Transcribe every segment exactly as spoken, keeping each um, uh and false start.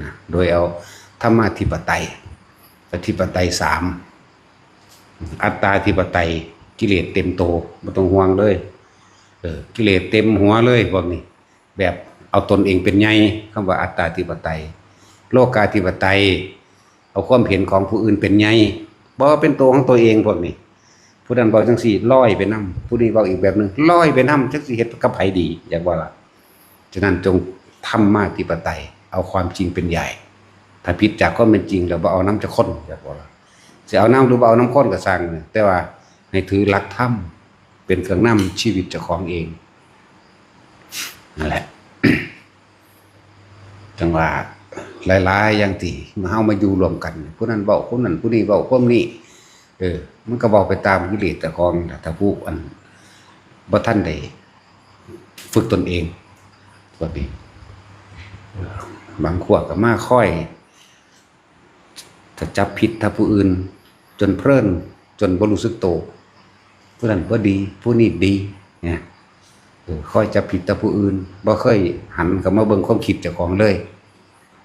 นะ โดยเอาธรรมาธิปไตย อธิปไตยสาม อัตตาธิปไตย กิเลสเต็มโต บ่ต้องห่วงเลย เออ กิเลสเต็มหัวเลยพวกนี้ แบบเอาตนเองเป็นใหญ่ คำว่าอัตตาธิปไตย โลกาธิปไตย เอาความเห็นของผู้อื่นเป็นใหญ่ บ่เป็นตัวของตัวเองพวกนี้ ผู้นั้นเว้าจั่งซี้ ลอยไปนำ ผู้นี้เว้าอีกแบบหนึ่ง ลอยไปนำ จักสิเฮ็ดกับไผดี อยากว่าล่ะ ฉะนั้นจงธรรมาธิปไตย เอาความจริงเป็นใหญ่ ถ้าผิดจากความเป็นจริงแล้วบ่เอานำจักคน อยากว่าล่ะ สิเอานำหรือบ่เอานำคนก็ซ่างนะ แต่ว่าให้ถือหลักธรรมเป็นเครื่องนำชีวิตเจ้าของเอง นั่นแหละ จั่งว่าหลายๆ อย่างที่เฮามาอยู่ร่วมกัน ผู้นั้นเว้าคนนั้น ผู้นี้เว้าความนี้ เออ มันก็เว้าไปตามกิเลสเจ้าของนั่นล่ะ ถ้าผู้อันบ่ทันได้ฝึกตนเอง พวกนี้ บางพวกก็มาคอย ถ้าจับผิดถ้าผู้อื่น จนเพลิน จนบ่รู้สึกโต ผู้นั้นบ่ดี ผู้นี้ดี เนี่ย เออ คอยจับผิดแต่ผู้อื่น บ่เคยหันเข้ามาเบิ่งความคิดเจ้าของเลย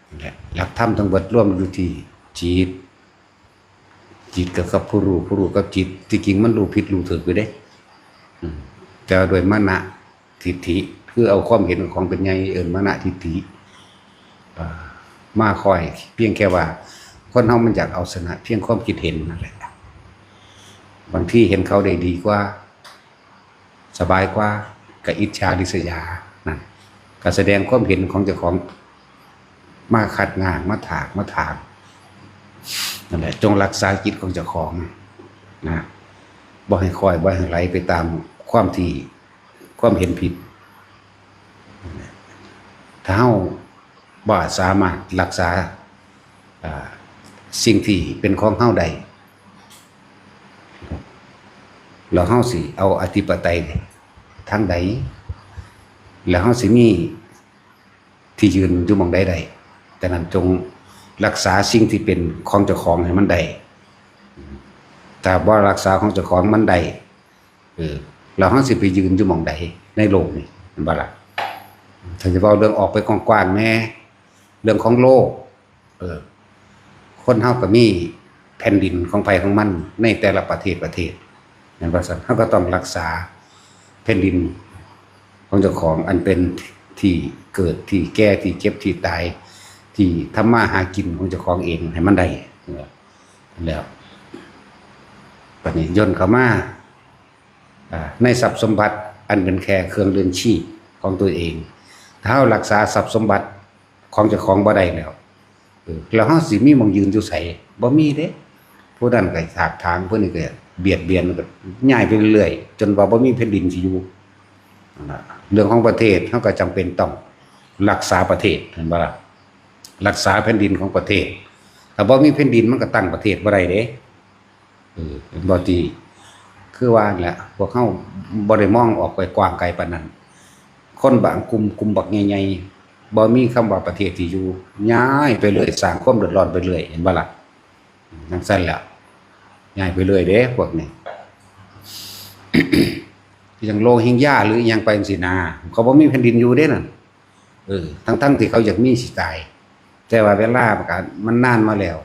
นั่นแหละ หลักธรรมทั้งเบิดรวมอยู่ที่จิต จิตกับ กับผู้รู้ ผู้รู้กับจิต ที่จริงมันรู้ผิดรู้ถูกอยู่เด้ อืม แต่ว่าด้วยมานะทิฏฐิ คือเอาความเห็นของเป็นใหญ่ เอิ้นมานะทิฏฐิ อ่า มาคอย เพียงแค่ว่าคนเฮามันอยากเอาชนะเพียงความคิดเห็นนั่นแหละ บางทีเห็นเขาได้ดีกว่า สบายกว่า ก็อิจฉาริษยา นั่น ก็แสดงความเห็นของเจ้าของ มาคัดง้าง มาถาก มาถาง นั่นแหละ จงรักษาจิตของเจ้าของนะ บ่ให้คอย บ่ให้ไหลไปตามความที่ ความเห็นผิด ถ้าเฮาบ่สามารถรักษา อ่า สิ่งที่เป็นของเฮาได้ แล้วเฮาสิเอาอธิปไตยทางใด แล้วเฮาสิมีที่ยืนอยู่หม่องใดได้ ฉะนั้นจงรักษาสิ่งที่เป็นของเจ้าของให้มันได้ ถ้าบ่รักษาของเจ้าของมันได้ เออ แล้วเฮาสิไปยืนอยู่หม่องใดในโลกนี่ แม่นบ่ล่ะ ถ้าจะเว้าเรื่องออกไปกว้างๆ แหน่ เรื่องของโลก เออ คนเฮาก็มีแผ่นดินของไผของมันในแต่ละประเทศประเทศ แม่นบ่ซั่น เฮาก็ต้องรักษาแผ่นดินของเจ้าของ อันเป็นที่เกิด ที่แก่ ที่เจ็บ ที่ตาย ที่ทำมาหากินของเจ้าของเองให้มันได้ เออ แล้ว บัดนี้ย่นเข้ามา อ่า ในทรัพย์สมบัติอันเป็นแค่เครื่องเลี้ยงชีพของตัวเอง ถ้าเฮารักษาทรัพย์สมบัติของเจ้าของบ่ได้แล้ว เออ แล้วเฮาสิมีหม่องยืนอยู่ไส บ่มีเด้ ผู้นั้นก็ถากถาง ผู้นี้ก็เบียดเบียน ก็ย้ายไปเรื่อย จนว่าบ่มีแผ่นดินสิอยู่ นั่นล่ะ เรื่องของประเทศ เฮาก็จำเป็นต้องรักษาประเทศ แม่นบ่ล่ะ รักษาแผ่นดินของประเทศ ถ้าบ่มีแผ่นดิน มันก็ตั้งประเทศบ่ได้เด้ เออ เห็นบ่ติ คือว่านั่นแหละ พวกเฮาบ่ได้มองออกไปกว้างไกลปานนั้น คนบางกลุ่ม กลุ่มบักใหญ่ๆ บ่มีคำว่าประเทศที่อยู่ ย้ายไปเรื่อย สร้างความเดือดร้อนไปเรื่อย เห็นบ่ล่ะ จั่งซั้นแหละ ย้ายไปเรื่อยเด้ พวกนี้ คือจั่งโรฮิงญาหรืออิหยังไปจั่งซี้นะ เขาบ่มีแผ่นดินอยู่เด้นั่น เออ ทั้งๆที่เขาอยากมีสิตาย แต่ว่าเวลามันก็ มันนานมาแล้ว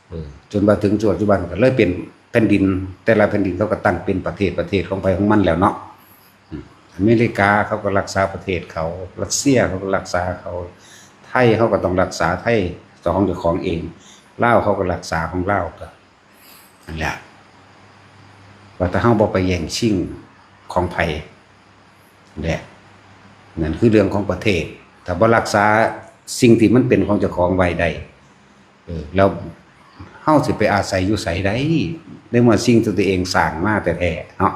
เออ จนมาถึงปัจจุบันก็เลยเป็นแผ่นดิน แต่ละแผ่นดินเขาก็ตั้งเป็นประเทศ ประเทศของไผของมันแล้วเนาะ อืม อเมริกาเขาก็รักษาประเทศเขา รัสเซียเขาก็รักษาเขา ไทยเขาก็ต้องรักษาไทยของเจ้าของเอง ลาวเขาก็รักษาของลาว ก็นั่นแหละ ว่าถ้าเฮาบ่ไปแย่งชิงของไผ แหละ นั่นคือเรื่องของประเทศ ถ้าบ่รักษาสิ่งที่มันเป็นของเจ้าของไว้ได้ เออ แล้วเฮาสิไปอาศัยอยู่ไสได้ ในเมื่อสิ่งที่ตัวเองสร้างมาแท้ๆ เนาะ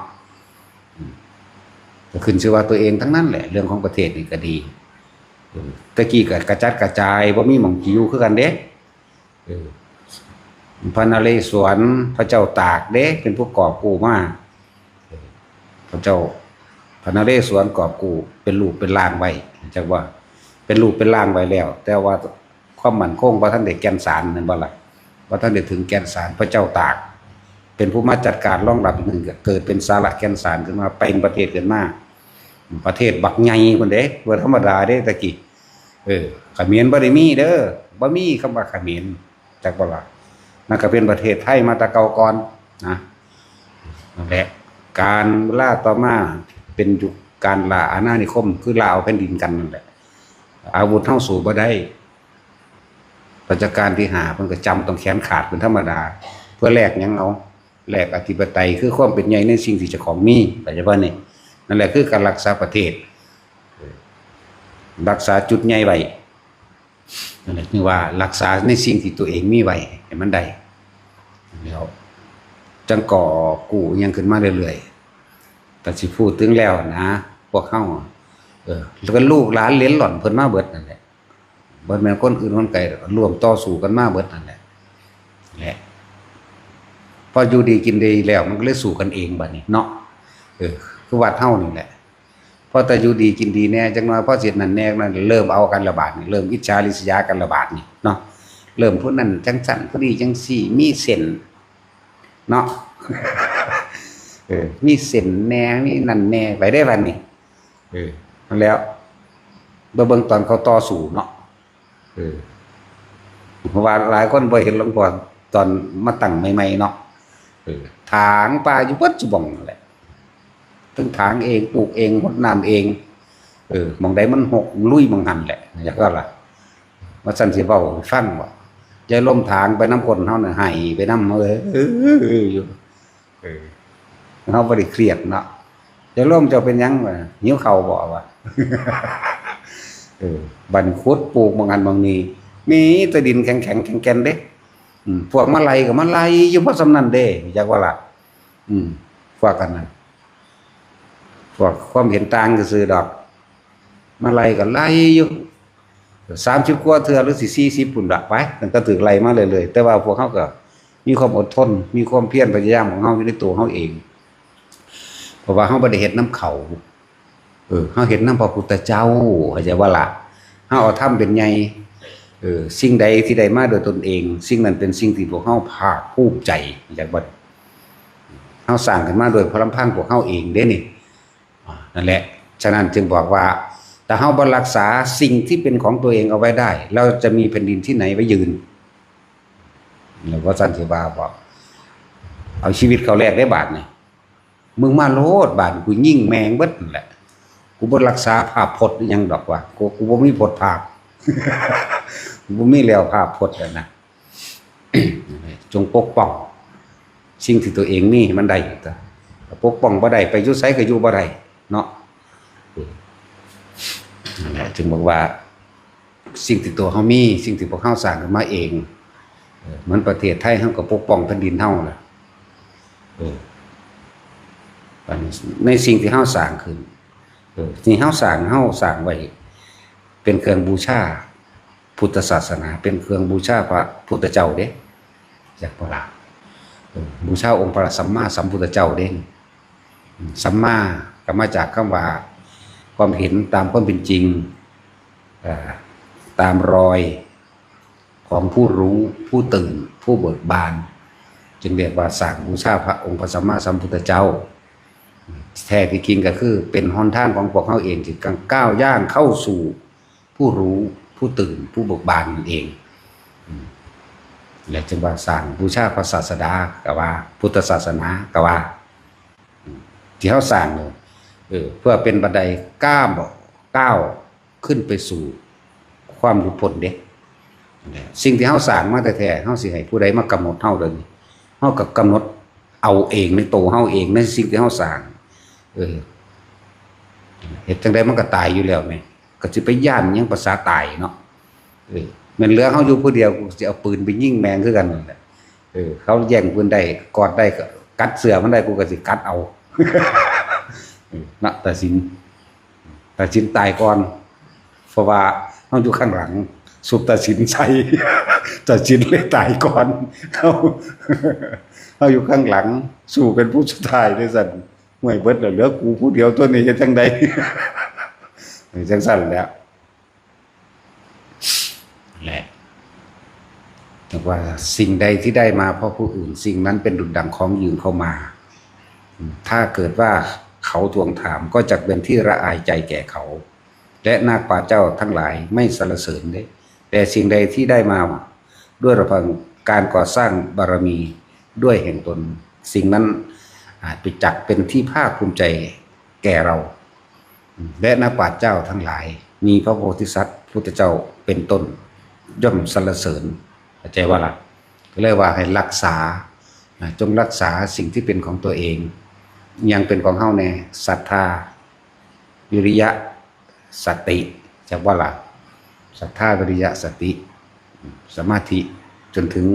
อืม ก็ขึ้นชื่อว่าตัวเองทั้งนั้นแหละ เรื่องของประเทศนี่ก็ดี เออ แต่กี้ก็กระจัดกระจาย บ่มีหม่องสิอยู่คือกันเด้ เออ พระนเรศวร พระเจ้าตากเด้ เป็นผู้กอบกู้มา เออ พระเจ้า พระนเรศวรกอบกู้เป็นรูปเป็นร่างไว้ จักว่าเป็นรูปเป็นร่างไว้แล้ว แต่ว่าความมั่นคงบ่ทันได้แก่นสาร แม่นบ่ล่ะ บ่ทันได้ถึงแก่นสาร พระเจ้าตาก เป็นผู้มาจัดการรองรับอีกหนึ่ง ก็เกิดเป็นสาระแก่นสารขึ้นมา เป็นประเทศขึ้นมา ประเทศบักใหญ่พุ้นเด้ บ่ธรรมดาเด้ ตะกี้ เออ เขมรบ่ได้มีเด้อ บ่มีคำว่าเขมร จักบ่ล่ะ นั่นก็เป็นประเทศไทยมาแต่เก่าก่อนนะ นั่นแหละ การล่าต่อมาเป็นยุคการล่าอาณานิคม คือล่าเอาแผ่นดินกันนั่นแหละ อาวุธเฮาสู้บ่ได้ รัชกาลที่ห้าเพิ่นก็จำต้องแขนขาดเป็นธรรมดา เพื่อแลกหยังเอา แลกอธิปไตย คือความเป็นใหญ่ในสิ่งที่เจ้าของมี เข้าใจบ่นี่ นั่นแหละคือการรักษาประเทศ รักษาจุดใหญ่ไว้ นั่นแหละคือว่ารักษาในสิ่งที่ตัวเองมีไว้ให้มันได้ แล้วจั่งก่อกู้อิหยังขึ้นมาเรื่อยๆ แต่สิพูดถึงแล้วนะ พวกเฮา เออ แล้วก็ลูกหลานเหลนหล่อนเพิ่นมาเบิดนั่นแหละ บ่แม่นคนอื่นคนไกลดอก ร่วมต่อสู้กันมาเบิดนั่นแหละ แหละ พออยู่ดีกินดีแล้ว มันก็เลยสู้กันเองบัดนี้เนาะ เออ คือวัดเฮานี่แหละ พอแต่อยู่ดีกินดีแน่จักหน่อย พอสินั่นแน่นั่น เริ่มเอากันละบาดนี่ เริ่มอิจฉาริษยากันละบาดนี่เนาะ เริ่มผู้นั้นจังซั่น ผู้นี้จังซี่ มีเส้นเนาะ เออ มีเส้นแน่ มีนั่นแน่ ไปได้บัดนี้ เออ นั่นแล้ว บ่เบิ่งตอนเขาต่อสู้เนาะ เออ เพราะว่าหลายคนบ่เห็นหลวงพ่อตอนมาตั้งใหม่ๆเนาะ เออ ถางป่าอยู่เบิดซุบ่องนั่นแหละ ทั้งถางเอง ปลูกเอง รดน้ำเอง เออ หม่องใดมันฮกลุยหม่องหั้นแหละ จักว่าล่ะ ว่าซั่นสิเว้าให้ฟังว่า ยายลมถางไปนำก้นเฮาน่ะ ไห้ไปนำ เออ เออ เออ อยู่ เออ เฮาบ่ได้เครียดเนาะ ยายลมเจ้าเป็นหยังวะ หิวข้าวบ่วะ เออ บัดขุดปลูกหม่องหั้นหม่องนี้ มีแต่ดินแข็งๆ แข็งแก่นเด้ อืม พวกมาไล่ก็มาไล่อยู่พอส่ำนั้นเด้ จักว่าล่ะ อืม พวกกันนั่น พวกความเห็นต่างซื่อๆดอก มาไล่ก็ไล่อยู่ สามสิบกว่าเทื่อหรือสิสี่สิบพุ้นละไป ตั้งแต่ถืกไล่มาเรื่อยๆ แต่ว่าพวกเฮาก็มีความอดทน มีความเพียรพยายามของเฮาอยู่ในตัวเฮาเอง เพราะว่าเฮาบ่ได้เฮ็ดนำเขา เออ เฮาเฮ็ดนำพระพุทธเจ้า เข้าใจบ่ล่ะ เฮาเอาธรรมเป็นใหญ่ เออ สิ่งใดที่ได้มาโดยตนเอง สิ่งนั้นเป็นสิ่งที่พวกเฮาภาคภูมิใจ เข้าใจบ่ เฮาสร้างขึ้นมาโดยพลังพังพวกเฮาเองเด้นี่ อ่า นั่นแหละ ฉะนั้นจึงบอกว่า ถ้าเฮาบ่รักษาสิ่งที่เป็นของตัวเองเอาไว้ได้ เราจะมีแผ่นดินที่ไหนไว้ยืน หลวงพ่อสั้นสิว่าบอก เอาชีวิตเขาแลกได้บาดนี่ มึงมาโลดบาด กูยิงแม่งเบิดนั่นแหละ กูบ่รักษาภาพพจน์อิหยังดอกว่า กู กูบ่มีพจน์ภาพ กูบ่มีแล้วภาพพจน์แล้วนะ จงปกป้องสิ่งที่ตัวเองมีให้มันได้ ปกป้องบ่ได้ ไปอยู่ไสก็อยู่บ่ได้เนาะ นั่นแหละ จึงบอกว่า สิ่งที่ตัวเฮามี สิ่งที่พวกเฮาสร้างขึ้นมาเอง เออ เหมือนประเทศไทย เฮาก็ปกป้องแผ่นดินเฮาล่ะ เออ อันนี้ในสิ่งที่เฮาสร้างขึ้น เออ ที่เฮาสร้าง เฮาสร้างไว้ เป็นเครื่องบูชาพุทธศาสนา เป็นเครื่องบูชาพระพุทธเจ้าเด้ จักบ่ล่ะ เออ บูชาองค์พระสัมมาสัมพุทธเจ้าเด้ สัมมาก็มาจากคำว่า ความเห็นตามความเป็นจริง เอ่อ ตามรอยของผู้รู้ ผู้ตื่น ผู้เบิกบาน จึงเรียกว่าสร้างบูชาพระองค์พระสัมมาสัมพุทธเจ้า แท้ที่จริงก็คือเป็นหนทางของพวกเฮาเองที่ก้าวย่างเข้าสู่ผู้รู้ ผู้ตื่น ผู้เบิกบานนั่นเอง อืม และจึงว่าสร้างบูชาพระศาสดาก็ว่า พุทธศาสนาก็ว่า อืม ที่เฮาสร้างเนี่ย เออ เพื่อเป็นบันไดก้าว ก้าวขึ้นไปสู่ความหลุดพ้นเด้ สิ่งที่เฮาสร้างมาแท้ๆ เฮาสิให้ผู้ใดมากำหนดเฮาเด้อนี่ เฮาก็กำหนดเอาเองในตัวเฮาเอง ในสิ่งที่เฮาสร้าง เออ เฮ็ดจั่งใดมันก็ตายอยู่แล้วแหม ก็สิไปย้านหยังภาษาตายเนาะ เออ แม่นเหลือเฮาอยู่ผู้เดียว กูสิเอาปืนไปยิงแม่งคือกันนั่นแหละ เออ เขาแย่งปืนได้ กอดได้ กัดเสื้อมันได้ กูก็สิกัดเอา เออ นะ ตัดสิน ตัดสินตายก่อน เพราะว่าเฮาอยู่ข้างหลัง สุดตัดสินใส่ ตัดสินเลยตายก่อน เฮา เฮาอยู่ข้างหลัง สู้เป็นผู้สุดท้ายเด้อซั่น ห่วย เบิดแล้ว เหลือกูผู้เดียวตัวนี้ เฮ็ดจั่งใด จั่งซั่นแหละ แหละ แต่ว่าสิ่งใดที่ได้มาเพราะผู้อื่น สิ่งนั้นเป็นดุจดังของยืมเข้ามา ถ้าเกิดว่าเขาทวงถาม ก็จะเป็นที่ระอายใจแก่เขา และนักปราชญ์เจ้าทั้งหลายไม่สรรเสริญเด้ แต่สิ่งใดที่ได้มาด้วยลำพังการก่อสร้างบารมีด้วยแห่งตน สิ่งนั้นอาจจะจักเป็นที่ภาคภูมิใจแก่เรา และนักปราชญ์เจ้าทั้งหลาย มีพระโพธิสัตว์พุทธเจ้าเป็นต้น ย่อมสรรเสริญ เข้าใจว่าล่ะ ก็เลยว่าให้รักษา นะ จงรักษาสิ่งที่เป็นของตัวเอง ยังเป็นของเฮาแน่ ศรัทธา วิริยะ สติ จักว่าล่ะ ศรัทธา วิริยะ สติ สมาธิ จนถึง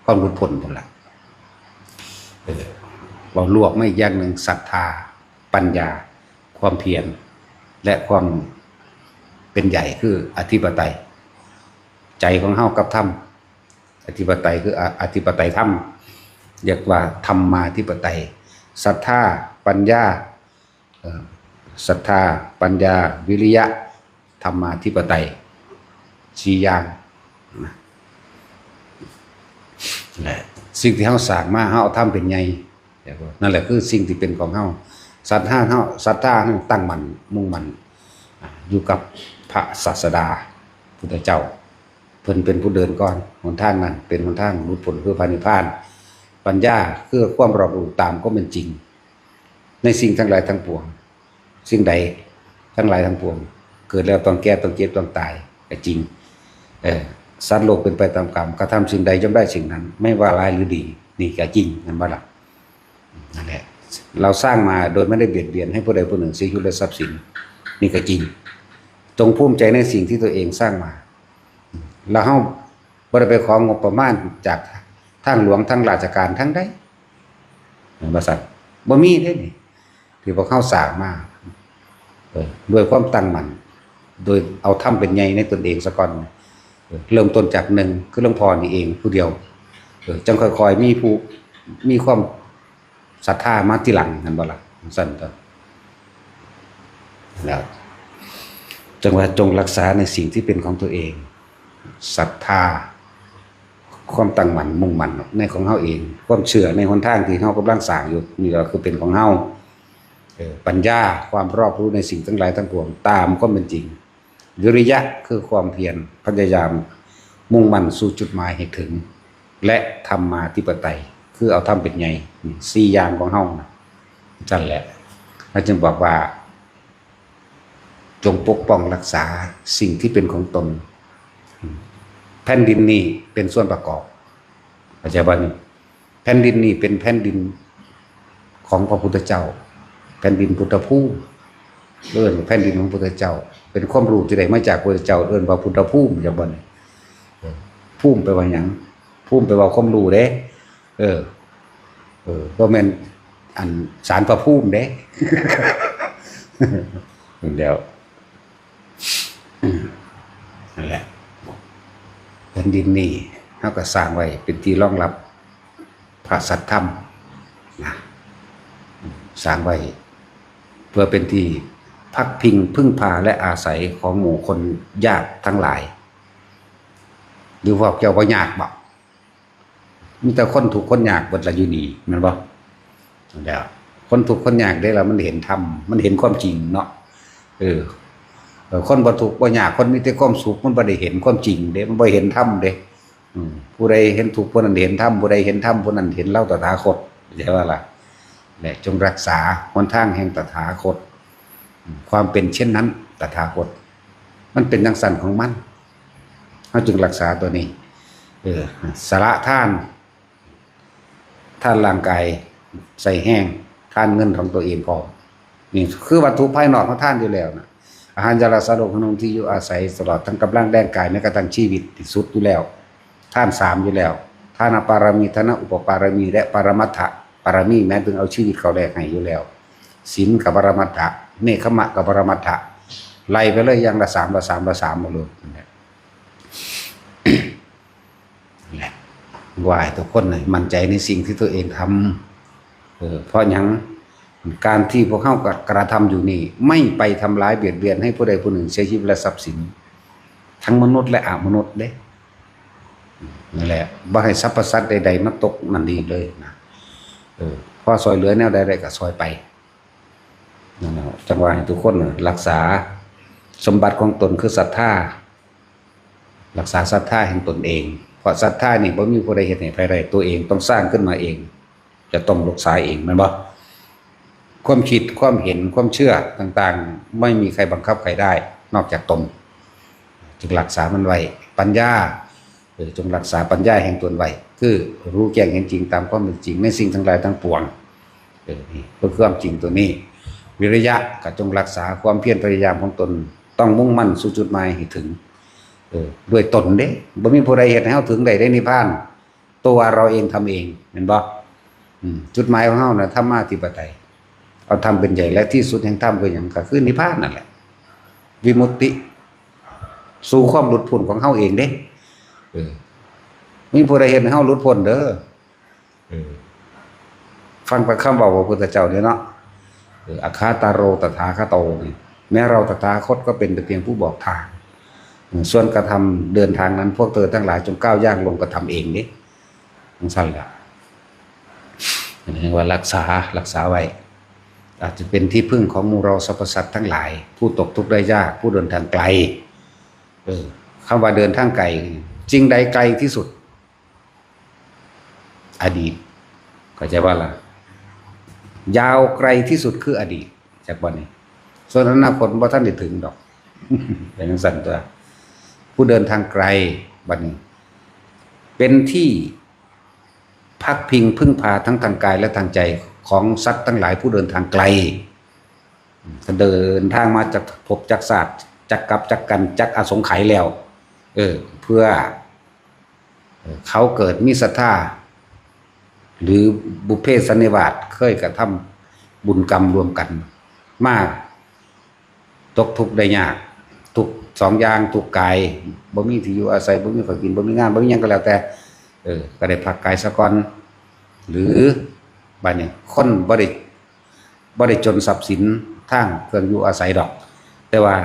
ความหลุดพ้นนั่นแหละ เออ เรารวบมาอีกอย่างหนึ่ง ศรัทธา ปัญญา ความเพียร และความเป็นใหญ่คืออธิปไตย ใจของเฮากับธรรม อธิปไตยคือออธิปไตยธรรม เรียกว่าธรรมาธิปไตย ศรัทธา ปัญญา เอ่อ ศรัทธา ปัญญา วิริยะ ธรรมาธิปไตย สี่อย่างนะ และสิ่งที่เฮาสร้างมา เฮาเอาธรรมเป็นใหญ่ นั่นแหละคือสิ่งที่เป็นของเฮา ศรัทธาเฮา ศรัทธาเฮาตั้งมั่น มุ่งมั่น อ่า อยู่กับพระศาสดา พุทธเจ้า เพิ่นเป็นผู้เดินก่อน หนทางนั้นเป็นหนทางหลุดพ้นคือพระนิพพาน ปัญญาคือความรอบรู้ตามความเป็นจริง ในสิ่งทั้งหลายทั้งปวง สิ่งใดทั้งหลายทั้งปวง เกิดแล้วต้องแก่ ต้องเจ็บ ต้องตาย ก็จริง เออ สัตว์โลกเป็นไปตามกรรม กระทำสิ่งใดย่อมได้สิ่งนั้น ไม่ว่าร้ายหรือดี นี่ก็จริง นั่นบ่ล่ะ นั่นแหละ เราสร้างมาโดยไม่ได้เบียดเบียนให้ผู้ใดผู้หนึ่งเสียชีวิตและทรัพย์สิน นี่ก็จริง จงภูมิใจในสิ่งที่ตัวเองสร้างมา แล้วเฮาบ่ได้ไปของงบประมาณจากทางหลวง ทางราชการ ทางใด เห็นบ่ซั่น บ่มีเด้นี่ ที่พวกเฮาสร้างมา เออ ด้วยความตั้งมั่น โดยเอาธรรมเป็นใหญ่ในตนเองซะก่อน เออ เริ่มต้นจากหนึ่ง คือหลวงพ่อนี่เองผู้เดียว เออ จังค่อยๆ มีผู้ มีความศรัทธามาทีหลัง แม่นบ่ล่ะ ซั่นก็ แล้ว จังว่าจงรักษาในสิ่งที่เป็นของตัวเอง ศรัทธา ความตั้งมั่น มุ่งมั่นในของเฮาเอง ความเชื่อในหนทางที่เฮากำลังสร้างอยู่ นี่ก็คือเป็นของเฮา เออ ปัญญา ความรอบรู้ในสิ่งทั้งหลายทั้งปวง ตามความเป็นจริง วิริยะ คือความเพียร พยายาม มุ่งมั่นสู่จุดหมายให้ถึง และธรรมาธิปไตย คือเอาธรรมเป็นใหญ่ นี่ สี่อย่างของเฮานะ ซั่นแหละ แล้วจึงบอกว่า จงปกป้องรักษาสิ่งที่เป็นของตน แผ่นดินนี้เป็นส่วนประกอบ เข้าใจบ่นี่ แผ่นดินนี้เป็นแผ่นดินของพระพุทธเจ้า แผ่นดินพุทธภูมิ เอิ้นแผ่นดินของพระพุทธเจ้า เป็นความรู้ที่ได้มาจากพระพุทธเจ้า เอิ้นว่าพุทธภูมิ เข้าใจบ่นี่ เออ ภูมิแปลว่าหยัง ภูมิแปลว่าความรู้เด้ เออ เออ บ่แม่นอันศาลพระภูมิเด้ แล้ว อืม นั่นแหละ แผ่นดินนี้เฮาก็สร้างไว้เป็นที่รองรับพระสัทธรรมนะ สร้างไว้เพื่อเป็นที่พักพิงพึ่งพาและอาศัยของหมู่คนยากทั้งหลาย หรือพวกเจ้าบ่ยากบ่ มีแต่คนทุกข์คนยากเบิดละอยู่นี่ แม่นบ่ แล้ว คนทุกข์คนยากเด้ แล้วมันเห็นธรรม มันเห็นความจริงเนาะ เออ เออ คนบ่ทุกข์บ่ยาก คนมีแต่ความสุข มันบ่ได้เห็นความจริงเด้ มันบ่เห็นธรรมเด้ อืม ผู้ใดเห็นทุกข์ผู้นั้นเห็นธรรม ผู้ใดเห็นธรรมผู้นั้นเห็นเราตถาคต เข้าใจบ่ล่ะ และจงรักษาหนทางแห่งตถาคต อืม ความเป็นเช่นนั้น ตถาคต มันเป็นจั่งซั้นของมัน เฮาจึงรักษาตัวนี้ เออ สละทาน ทานร่างกาย ใส่แฮง ทานเงินของตัวเองพร้อม นี่คือวัตถุภายนอกเฮาทานอยู่แล้วนะ อาหาร ยารักษาโรค ยาบำรุงที่อยู่อาศัย ตลอดทั้งกำลังแรงกาย แม้กระทั่งชีวิตที่สุดอยู่แล้ว ทานสามอยู่แล้ว ทานปารมี ทานอุปปารมี และปรมัตถปารมี แม้ถึงเอาชีวิตเขาแลกให้อยู่แล้ว ศีลกับปรมัตถะ เนกขัมมะกับปรมัตถะ ไล่ไปเลยอย่างละสาม ละสาม ละสาม มาเลย นั่นแหละ ว่าให้ทุกคนน่ะมั่นใจในสิ่งที่ตัวเองทำ เออ เพราะหยัง การที่พวกเฮากระทำอยู่นี่ ไม่ไปทำร้ายเบียดเบียนให้ผู้ใดผู้หนึ่งเสียชีวิตและทรัพย์สิน ทั้งมนุษย์และอมนุษย์เด้ นั่นแหละ บ่ให้สรรพสัตว์ใดๆมาตกนั่นนี่เลยนะ เออ พอซอยเหลือแนวใดได้ก็ซอยไป นั่นแหละ จังว่าให้ทุกคนน่ะรักษา สมบัติของตนคือศรัทธา รักษาศรัทธาแห่งตนเอง เพราะศรัทธานี่บ่มีผู้ใดเฮ็ดให้ไผได้ ตัวเองต้องสร้างขึ้นมาเอง จะต้องรักษาเอง แม่นบ่ ความคิด ความเห็น ความเชื่อต่างๆ ไม่มีใครบังคับใครได้ นอกจากตน จึงรักษามันไว้ ปัญญา เออ จงรักษาปัญญาแห่งตนไว้ คือรู้แจ้งเห็นจริงตามความเป็นจริงในสิ่งทั้งหลายทั้งปวง เออ นี่คือความจริงตัวนี้ วิริยะ ก็จงรักษาความเพียรพยายามของตน ต้องมุ่งมั่นสู่จุดหมายให้ถึง เออ ด้วยตนเด้ บ่มีผู้ใดเฮ็ดให้เฮาถึงได้เด้นิพพาน ตัวเราเองทำเอง แม่นบ่ อืม จุดหมายของเฮาน่ะ ธรรมาธิปไตย เอาธรรมเป็นใหญ่ และที่สุดแห่งธรรมคือหยัง ก็คือนิพพานนั่นแหละ วิมุตติ สู่ความหลุดพ้นของเฮาเองเด้ เออ มีผู้ใดเฮ็ดให้เฮาหลุดพ้นเด้อ เออ ฟังแต่คำเว้าของพระพุทธเจ้านี่เนาะ เออ อัคคาตาโรตถาคโตนี่ แม้เราตถาคตก็เป็นแต่เพียงผู้บอกทาง เออ ส่วนกระทำเดินทางนั้น พวกเธอทั้งหลายจงก้าวย่างลงกระทำเองเด้ จั่งซั้นล่ะ เรียกว่ารักษา รักษาไว้ อาจจะเป็นที่พึ่งของหมู่เราสรรพสัตว์ทั้งหลาย ผู้ตกทุกข์ได้ยาก ผู้เดินทางไกล เออ คำว่าเดินทางไกล สิ่งใดไกลที่สุด อดีต เข้าใจบ่ล่ะ ยาวไกลที่สุดคืออดีต จักบัดนี้ ส่วนอนาคตบ่ทันได้ถึงดอก เป็นจั่งซั้นตัว ผู้เดินทางไกล บัดนี้ เป็นที่พักพิงพึ่งพาทั้งทางกายและทางใจของสัตว์ทั้งหลายผู้เดินทางไกล เดินทางมาจากภพจากชาติ จากกัปจากกัณฑ์ จากอสงไขยแล้ว เออ เพื่อ เออ เขาเกิดมีศรัทธา หรือบุพเพสันนิวาส เคยกระทำบุญกรรมร่วมกัน มาตกทุกข์ได้ยาก ทุกข์สองอย่าง ทุกข์กาย บ่มีที่อยู่อาศัย บ่มีข้าวกิน บ่มีงาน บ่มีหยังก็แล้วแต่ เออ ก็ได้พักกายซะก่อน หรือบัดนี้คนบ่ได้ บ่ได้จนทรัพย์สินทางเครื่องอยู่อาศัยดอก แต่ว่า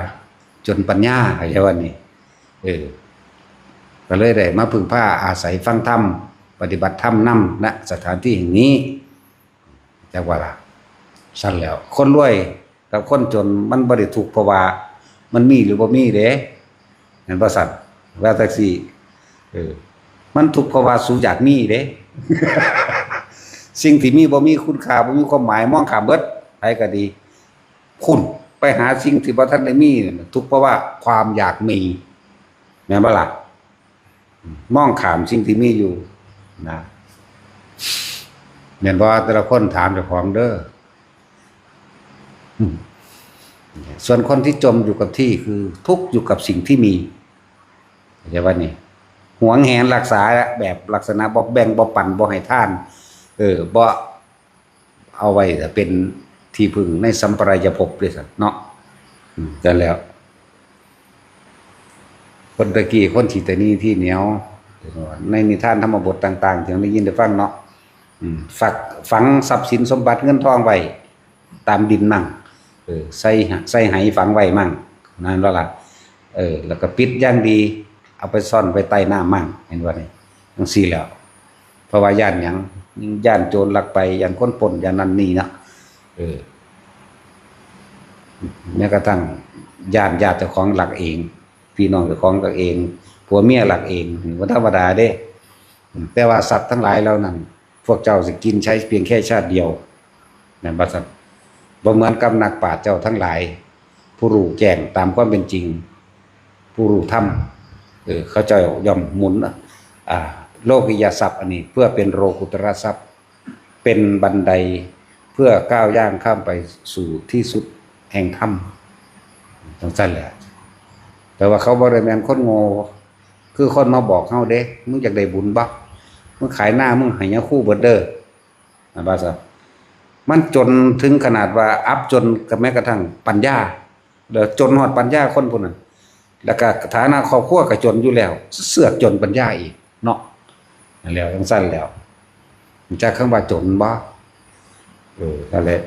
จนปัญญา เข้าใจว่านี่ เออ ก็เลยได้มาพึ่งพาอาศัยฟังธรรม ปฏิบัติธรรมนำ ณ สถานที่แห่งนี้ จักว่าล่ะ ซั้นแล้ว คนรวยกับคนจนมันบ่ได้ทุกข์เพราะว่ามันมีหรือบ่มีเด้ แม่นบ่ซั้น ว่าจั่งซี้ เออ มันทุกข์เพราะว่าสูอยากมีเด้ สิ่งที่มีบ่มีคุณค่า บ่มีความหมาย มองข้ามเบิด ไผก็ดี คุณไปหาสิ่งที่บ่ทันได้มีนั่นน่ะ ทุกข์เพราะว่าความอยากมี แม่นบ่ล่ะ มองข้ามสิ่งที่มีอยู่นะ แม่นบ่ แต่ละคนถามเจ้าของเด้อ อืม ส่วนคนที่จมอยู่กับที่คือทุกข์อยู่กับสิ่งที่มี เข้าใจว่านี่ หวงแหนรักษาแบบลักษณะบ่แบ่งบ่ปันบ่ให้ทาน เออ บ่เอาไว้เป็นที่พึ่งในสัมปรายภพด้วยซ้ำเนาะ อืม นั่นแหล้ว คนตะกี้คนขี้ตะหนี่ทีเหนียว ในนิทานธรรมบทต่างๆ ที่เราได้ยินได้ฟังเนาะ อืม ฝัก ฝังทรัพย์สินสมบัติเงินทองไว้ตามดินมั่ง เออ ใส่หะ ใส่ไหฝังไว้มั่ง นั่นว่าล่ะ เออ แล้วก็ปิดอย่างดี เอาไปซ่อนไว้ใต้น้ำมั่ง เห็นว่านี่ จั่งซี้แหล้ว เพราะว่าย้านหยัง ย้านโจรลักไป ย้านคนปล้น ย้านนั่นนี่เนาะ เออ แม้กระทั่งย้านญาติเจ้าของลักเอง พี่น้องเจ้าของลักเอง ผัวเมียลักเอง บ่ธรรมดาเด้ แต่ว่าสัตว์ทั้งหลายเหล่านั้น พวกเจ้าสิกินใช้เพียงแค่ชาติเดียว แม่นบ่ซั้น บ่เหมือนกับนักปราชญ์เจ้าทั้งหลาย ผู้รู้แจ้งตามความเป็นจริง ผู้รู้ธรรม เออ เขาเจ้าย่อมหมุน อ่า โลกิยทรัพย์อันนี้ เพื่อเป็นโลกุตระทรัพย์ เป็นบันไดเพื่อก้าวย่างข้ามไปสู่ที่สุดแห่งธรรม จั่งซั้นแหละ แต่ว่าเขาบ่ได้แม่นคนโง่ คือคนมาบอกเฮาเด้ มึงอยากได้บุญบ่ มึงขายนามึงให้ยาคูเบิดเด้อ นะว่าซะ มันจนถึงขนาดว่าอับจนกับแม้กระทั่งปัญญา แล้วจนฮอดปัญญาคนผู้นั้น แล้วก็ฐานะครอบครัวก็จนอยู่แล้ว เสือกจนปัญญาอีกเนาะ นั่นแหล้ว จั่งซั้นแหล้ว รู้จักคำว่าจนบ่ เออ นั่นแหละ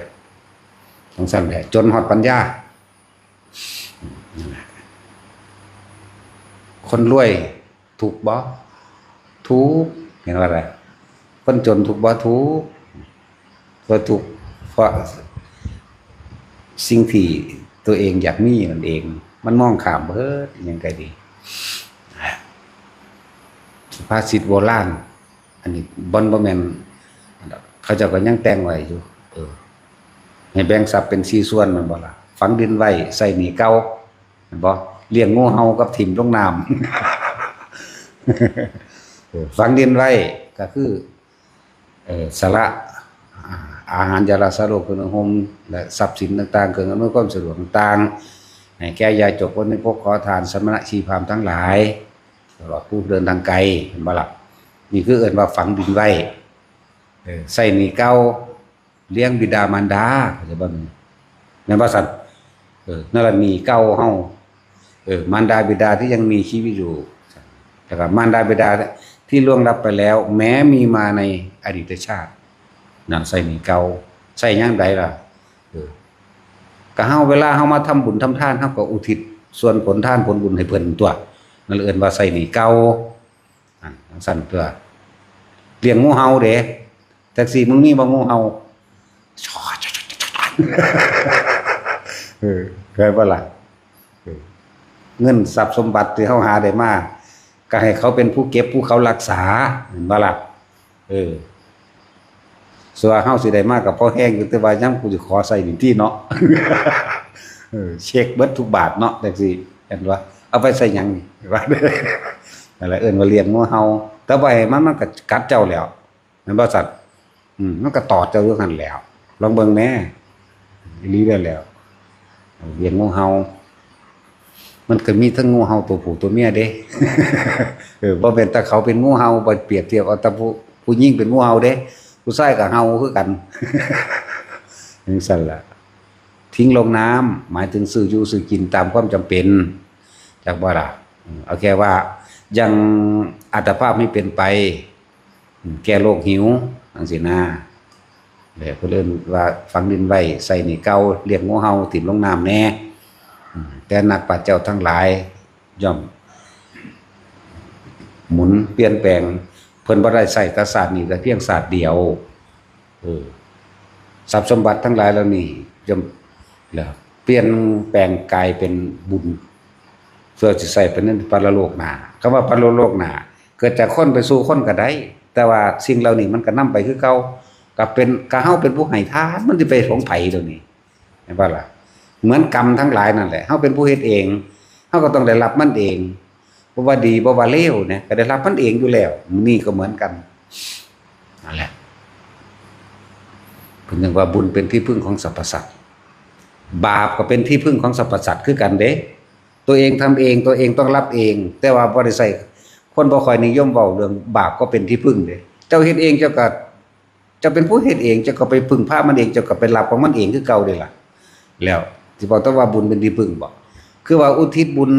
จั่งซั้นแหละ จนฮอดปัญญา คนรวยทุกข์บ่ ทุกข์ เห็นว่าอะไร คนจนทุกข์บ่ ทุกข์ ก็ทุกข์เพราะสิ่งที่ตัวเองอยากมีนั่นเอง มันมองข้ามเบิดอิหยังก็ดี สุภาษิตโบราณ อันนี้บ่นบ่แม่น เขาเจ้าก็ยังแต่งไว้อยู่ เออ ให้แบ่งทรัพย์เป็นสี่ส่วนแม่นบ่ล่ะ ฝังดินไว้ ใช้หนี้เก่า แม่นบ่ เลี้ยงงูเห่ากับถิ่มลงน้ำ เออ ฝังดินไว้ก็คือ เอ่อ สละ อ่า อาหาร ยารักษาโรค เครื่องนุ่งห่ม และทรัพย์สินต่างๆ เครื่องอำนวยความสะดวกต่างๆ ให้แก่ญาติโยม คนในพวกขอทาน สมณะชีพราหมณ์ทั้งหลาย ตลอดผู้เดินทางไกล เห็นบ่ล่ะ นี่คือเอิ้นว่าฝังดินไว้ เออ ใช้หนี้เก่า เลี้ยงบิดามารดา เข้าใจบ่ แม่นบ่ซั่น เออ นั่นล่ะหนี้เก่าเฮา เออ มารดาบิดาที่ยังมีชีวิตอยู่ แล้วก็มารดาบิดาที่ล่วงลับไปแล้ว แม้มีมาในอดีตชาติ นั่นใช้หนี้เก่า ใช้ยามใดล่ะ เออ ก็เฮา เวลาเฮามาทำบุญทำทาน เฮาก็อุทิศส่วนผลทานผลบุญให้เพิ่นตั๊ว นั่นเอิ้นว่าใช้หนี้เก่า อันจั่งซั่นตั๊ว เลี้ยงงูเห่าเด้ แท็กซี่ มึงมีบ่งูเห่า เออ เข้าใจบ่ล่ะ เออ เงินทรัพย์สมบัติที่เฮาหาได้มา ก็ให้เขาเป็นผู้เก็บผู้เขารักษา เห็นบ่ล่ะ เออ ส่วนเฮาสิได้มาก็พอแฮงอยู่ แต่ว่ายามกูสิขอใช้นี่ติเนาะ เออ เช็คเบิดทุกบาทเนาะ แท็กซี่ เห็นบ่ เอาไปใช้หยังนี่ ว่า นั่นแหละเอิ้นว่าเลี้ยงงูเห่า แต่บ่ให้มัน มันก็กัดเจ้าแล้ว แม่นบ่ซั่น อืม มันก็ตอดเจ้าอยู่หั่นแหล้ว ลองเบิ่งแหน่ อีหลีแล้วแหล้ว เลี้ยงงูเห่า มันก็มีทั้งงูเห่าตัวผู้ตัวเมียเด้ เออ บ่แม่นแต่เขาเป็นงูเห่า บ่เปรียบเทียบเอาแต่ผู้ ผู้หญิงเป็นงูเห่าเด้ ผู้ชายก็เห่าคือกัน จั่งซั่นล่ะ ทิ้งลงน้ำ หมายถึงซื้ออยู่ซื้อกินตามความจำเป็น จักบ่ล่ะ อืม เอาแค่ว่ายังอัตภาพไม่เป็นไป อืม แก้โรคหิว จั่งซี้นะ แล้วเพิ่นเอิ้นว่าฝังดินไว้ ใช้หนี้เก่า เลี้ยงงูเห่า ถิ่มลงน้ำแหน่ อืม แต่นักปราชญ์เจ้าทั้งหลาย ย่อมหมุนเปลี่ยนแปลง เพิ่นบ่ได้ใช้แต่ชาตินี้แต่เพียงชาติเดียว เออ ทรัพย์สมบัติทั้งหลายเหล่านี้ย่อม แล้วเปลี่ยนแปลงกลายเป็นบุญ เพื่อสิใช้ไปในปรโลกหน้า คำว่าปรโลกหน้า เกิดจากคนไปสู่คนก็ได้ แต่ว่าสิ่งเหล่านี้มันก็นำไปคือเก่า ก็เป็น ก็เฮาเป็นผู้ให้ทาน มันสิไปของไผเดี๋ยวนี้ เห็นบ่ล่ะ เหมือนกรรมทั้งหลายนั่นแหละ เฮาเป็นผู้เฮ็ดเอง เฮาก็ต้องได้รับมันเอง บ่ว่าดีบ่ว่าเลวเนี่ย ก็ได้รับมันเองอยู่แล้ว นี่ก็เหมือนกัน นั่นแหละ เพิ่นเรียกว่าบุญเป็นที่พึ่งของสรรพสัตว์ บาปก็เป็นที่พึ่งของสรรพสัตว์คือกันเด้ ตัวเองทำเอง ตัวเองต้องรับเอง แต่ว่าบ่ได้ใช้ คนบ่ค่อยนิยมเว้าเรื่องบาปก็เป็นที่พึ่งเด้ เจ้าเฮ็ดเองเจ้าก็ เจ้าเป็นผู้เฮ็ดเอง เจ้าก็ไปพึ่งพามันเอง เจ้าก็ไปรับของมันเองคือเก่าเด้ล่ะ แล้วสิบอกแต่ว่าบุญเป็นที่พึ่งบ่ คือว่าอุทิศบุญ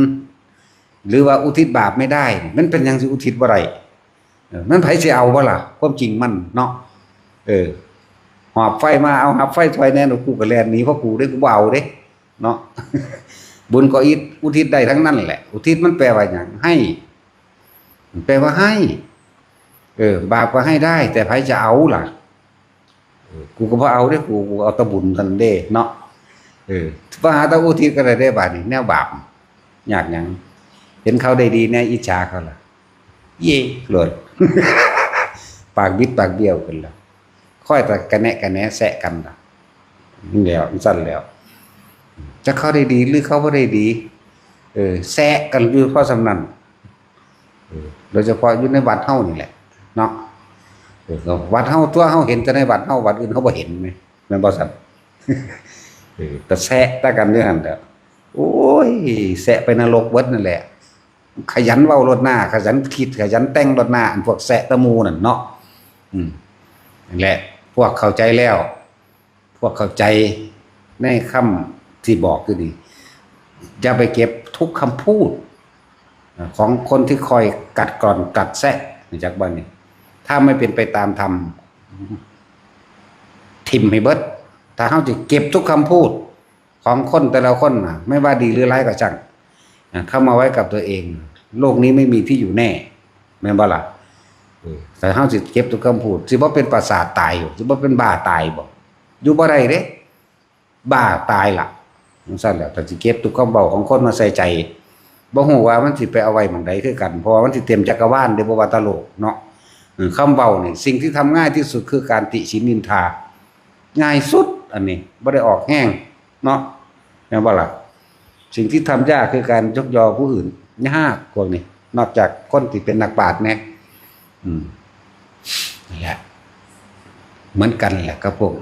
หรือว่าอุทิศบาปไม่ได้นี่ มันเป็นหยังสิอุทิศบ่ได้ เออ มันไผสิเอาบ่ล่ะ ความจริงมันเนาะ เออ หอบไฟมา เอาหอบไฟถอยแหน่ กูก็แล่นหนี เพราะกูเด้ กูบ่เอาเด้ เนาะ บุญก็อิด อุทิศได้ทั้งนั้นแหละ อุทิศมันแปลว่าหยัง ให้ แปลว่าให้ เออ บาปก็ให้ได้ แต่ไผจะเอาล่ะ เออ กูก็บ่เอาเด้ กู กูเอาแต่บุญเท่านั้นเด้ เนาะ เออ ว่าหาแต่อุทิศก็ได้เด้ บาดนี้ แนวบาป ยากหยัง เห็นเขาได้ดีแน่ อิจฉาเขาล่ะ เย่โลด ปากบิดปากเบี้ยวกันล่ะ ค่อยแต่กะแนะกะแหนแซะกันล่ะ นี่แหล้ว จั่งซั่นแหล้ว จักเขาได้ดีหรือเขาบ่ได้ดี เออ แซะกันอยู่พอส่ำนั้น เออ โดยเฉพาะอยู่ในวัดเฮานี่แหละ เนาะ เออ วัดเฮาตั๊ว เฮาเห็นแต่ในวัดเฮา วัดอื่นเฮาบ่เห็นแหม แม่นบ่ซั่น เออ แต่แซะแต่กันอยู่หั่นแหละ โอ้ย แซะไปนรกเบิดนั่นแหละ ขยันเว้าโลดหน้า ขยันคิด ขยันแต่งโลดหน้า อันพวกแซะแต่หมู่นั่นเนาะ อืม นั่นแหละ พวกเข้าใจแล้ว พวกเข้าใจในคำที่บอกอยู่นี่ อย่าไปเก็บทุกคำพูด ของคนที่คอยกัดกร่อนกัดแซะ รู้จักบ่นี่ ถ้าไม่เป็นไปตามธรรม ถิ่มให้เบิด ถ้าเฮาสิเก็บทุกคำพูดของคนแต่ละคนน่ะ ไม่ว่าดีหรือร้ายก็ช่าง อ่ะ เข้ามาไว้กับตัวเอง โลกนี้ไม่มีที่อยู่แน่ แม่นบ่ล่ะ เออ แต่เฮาสิเก็บทุกคำพูด สิบ่เป็นประสาทตายบ่ สิบ่เป็นบ้าตายบ่ อยู่บ่ได้เด้ บ้าตายล่ะ จั่งซั้นแหละ ถ้าสิเก็บทุกคำเว้าของคนมาใส่ใจ บ่ฮู้ว่ามันสิไปเอาไว้หม่องใดคือกัน เพราะว่ามันสิเต็มจักรวาลเด้ บ่ว่าแต่โลกเนาะ เออ คำเว้านี่ สิ่งที่ทำง่ายที่สุดคือการติฉินนินทา ง่ายสุด อันนี้ บ่ได้ออกแฮงเนาะ แม่นบ่ล่ะ? สิ่งที่ทำยากคือการยกยอผู้อื่น ยากพวกนี้ นอกจากคนที่เป็นนักปราชญ์แหน่ อืม นั่นแหละ เหมือนกันแหละครับพวก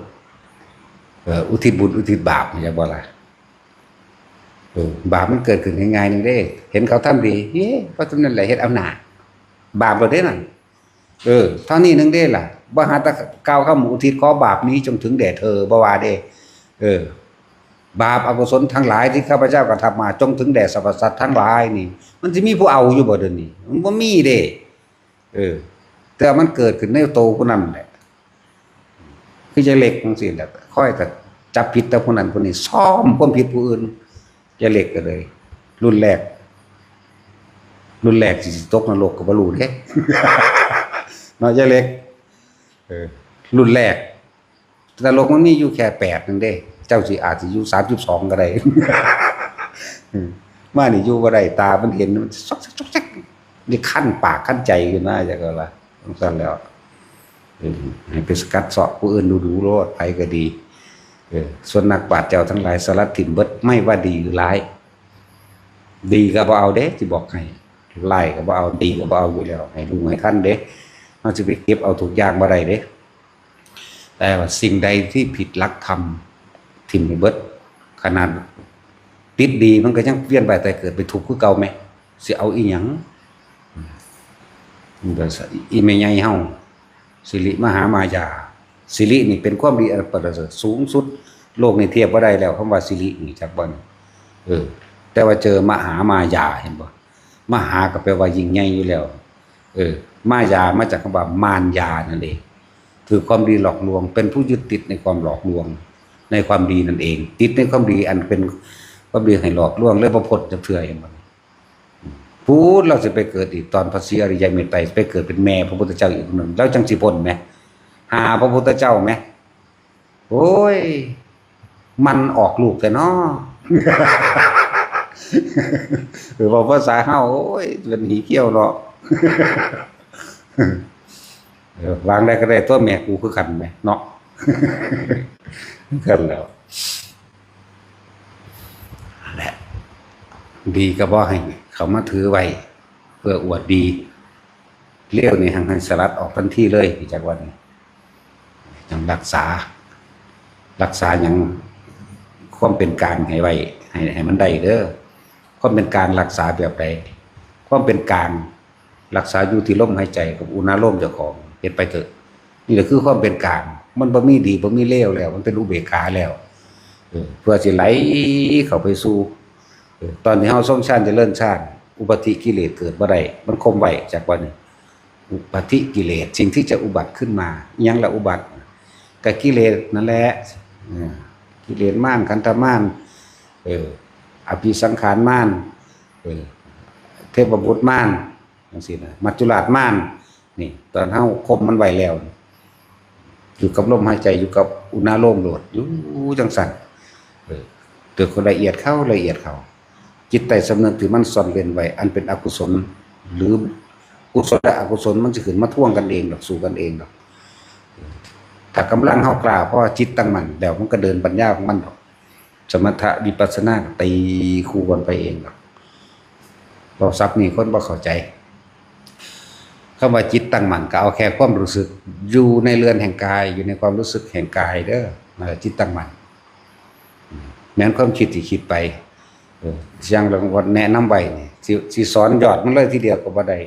เอ่อ อุทิศบุญอุทิศบาป แม่นบ่ล่ะ? เออ บาปมันเกิดขึ้นง่ายๆหนึ่งเด้ เห็นเขาทำดี เฮ้ เขาทำนั่นแหละ เฮ็ดเอาหน้า บาปโลดเด้นั่น เออ เท่านี้หนึ่งเด้ล่ะ บ่หาแต่กล่าวคำอุทิศขอบาปนี้จงถึงแด่เธอ บ่ว่าเด้ เออ บาปอกุศลทั้งหลายที่ข้าพเจ้ากระทำมาจงถึงแด่สรรพสัตว์ทั้งหลายนี่ มันสิมีผู้เอาอยู่บ่เดี๋ยวนี้? มันบ่มีเด้ เออ แต่มันเกิดขึ้นในโตผู้นั้นแหละ คือยายเล็กจั่งซี้แหละ คอยแต่จับผิดแต่ผู้นั้นผู้นี้ ซ่อมความผิดผู้อื่น ยายเล็กก็เลย รุ่นแรก รุ่นแรกสิตกนรกก็บ่รู้เด้ เนาะ ยายเล็ก เออ รุ่นแรก นรกมันมีอยู่แค่แปดหนึ่งเด้ เจ้าสิอาจสิอยู่สามสิบสองก็ได้ อืม มานี่อยู่บ่ได้ ตามันเห็น มันซอกแซกซอกแซก นี่คันปากคันใจขึ้นมา จั่งว่า จั่งซั้นแล้ว เออ ให้ไปสกัดเซาะผู้อื่นดูๆโลด ไผก็ดี เออ ส่วนนักปราชญ์เจ้าทั้งหลายสลัดถิ่มเบิด ไม่ว่าดีหรือร้าย ดีก็บ่เอาเด้ สิบอกให้ ร้ายก็บ่เอา ดีก็บ่เอาอยู่แล้ว ให้รู้ให้ทันเด้ เฮาสิไปเก็บเอาทุกอย่างบ่ได้เด้ แต่ว่าสิ่งใดที่ผิดหลักธรรม ถิ่มให้เบิด ขนาดติดดีมันก็ยังเวียนว่ายตายเกิดไปทุกข์คือเก่าแหม สิเอาอีหยัง มันก็อีแม่ใหญ่เฮา สิริมหามายา สิรินี่เป็นความดีอันประเสริฐสูงสุด โลกนี้เทียบบ่ได้แล้ว คำว่าสิรินี่ จักบ่นี่ เออ แต่ว่าเจอมหามายา เห็นบ่ มหาก็แปลว่ายิ่งใหญ่อยู่แล้ว เออ มายามาจากคำว่ามารยานั่นเอง คือความดีหลอกลวง เป็นผู้ยึดติดในความหลอกลวง ในความดีนั่นเอง ติดในความดีอันเป็นความดีให้หลอกลวง เลยบ่พ้นจักเทื่อ เห็นบ่ พูดเราสิไปเกิดอีกตอนพระศรีอริยเมตไตรยไปเกิดเป็นแม่พระพุทธเจ้าอีกคนหนึ่ง แล้วจั่งสิพ้นแหม หาพระพุทธเจ้าแหม โอ้ย มันออกลูกแต่น้อ หรือว่าภาษาเฮา โอ้ย เป็นหีเขี้ยวเนาะ เออ วางได้ก็ได้ตัวแม่กูคือกันแหมเนาะ คือกันแล้ว นั่นแหละ ดีก็บ่ให้เขามาถือไว้ เพื่ออวดดี เลวนี่ให้สลัดออกทันทีเลย จักว่านี่ ต้องรักษา รักษาหยัง ความเป็นกลางให้ไว้ ให้ ให้มันได้เด้อ ความเป็นกลางรักษาแบบใด ความเป็นกลาง รักษาอยู่ที่ลมหายใจกับอุณาโลมเจ้าของ เฮ็ดไปเถอะ นี่แหละคือความเป็นกลาง มันบ่มีดีบ่มีเลวแล้ว มันเป็นอุเบกขาแล้ว เออ เพื่อสิไหลเข้าไปสู่ เออ ตอนที่เฮาทรงฌานเจริญฌาน อุปาทิกิเลสเกิดบ่ได้ มันข่มไว้ จักว่านี่ อุปาทิกิเลส สิ่งที่จะอุบัติขึ้นมา อิหยังละอุบัติ ก็กิเลสนั่นแหละ เออ กิเลสมาร ขันธมาร เออ อภิสังขารมาร เออ เทพบุตรมาร จั่งซี้นะ มัจจุราชมาร นี่ ตอนเฮาข่มมันไว้แล้ว อยู่กับลมหายใจ อยู่กับอุณาโลมโลด อยู่จั่งซั้น เออ ตัวคนละเอียดเข้า ละเอียดเข้า จิตใต้สำนึกที่มันซ่อนเร้นไว้ อันเป็นอกุศล หรือกุศลและอกุศลมันสิขึ้นมาทวงกันเองดอก สู้กันเองดอก ถ้ากำลังเฮากล้าพอ จิตตั้งมั่นแล้ว มันก็เดินปัญญาของมันดอก สมถะวิปัสสนาก็ตีคู่กันไปเองดอก เว้าศัพท์นี่คนบ่เข้าใจ คำว่าจิตตั้งมั่นก็เอาแค่ความรู้สึกอยู่ในเรือนแห่งกาย อยู่ในความรู้สึกแห่งกายเด้อ นั่นแหละจิตตั้งมั่น แม่นความคิดที่คิดไป เออ อย่างหลวงพ่อแนะนำไว้นี่ สิ สิสอนยอดมันเลยทีเดียวก็บ่ได้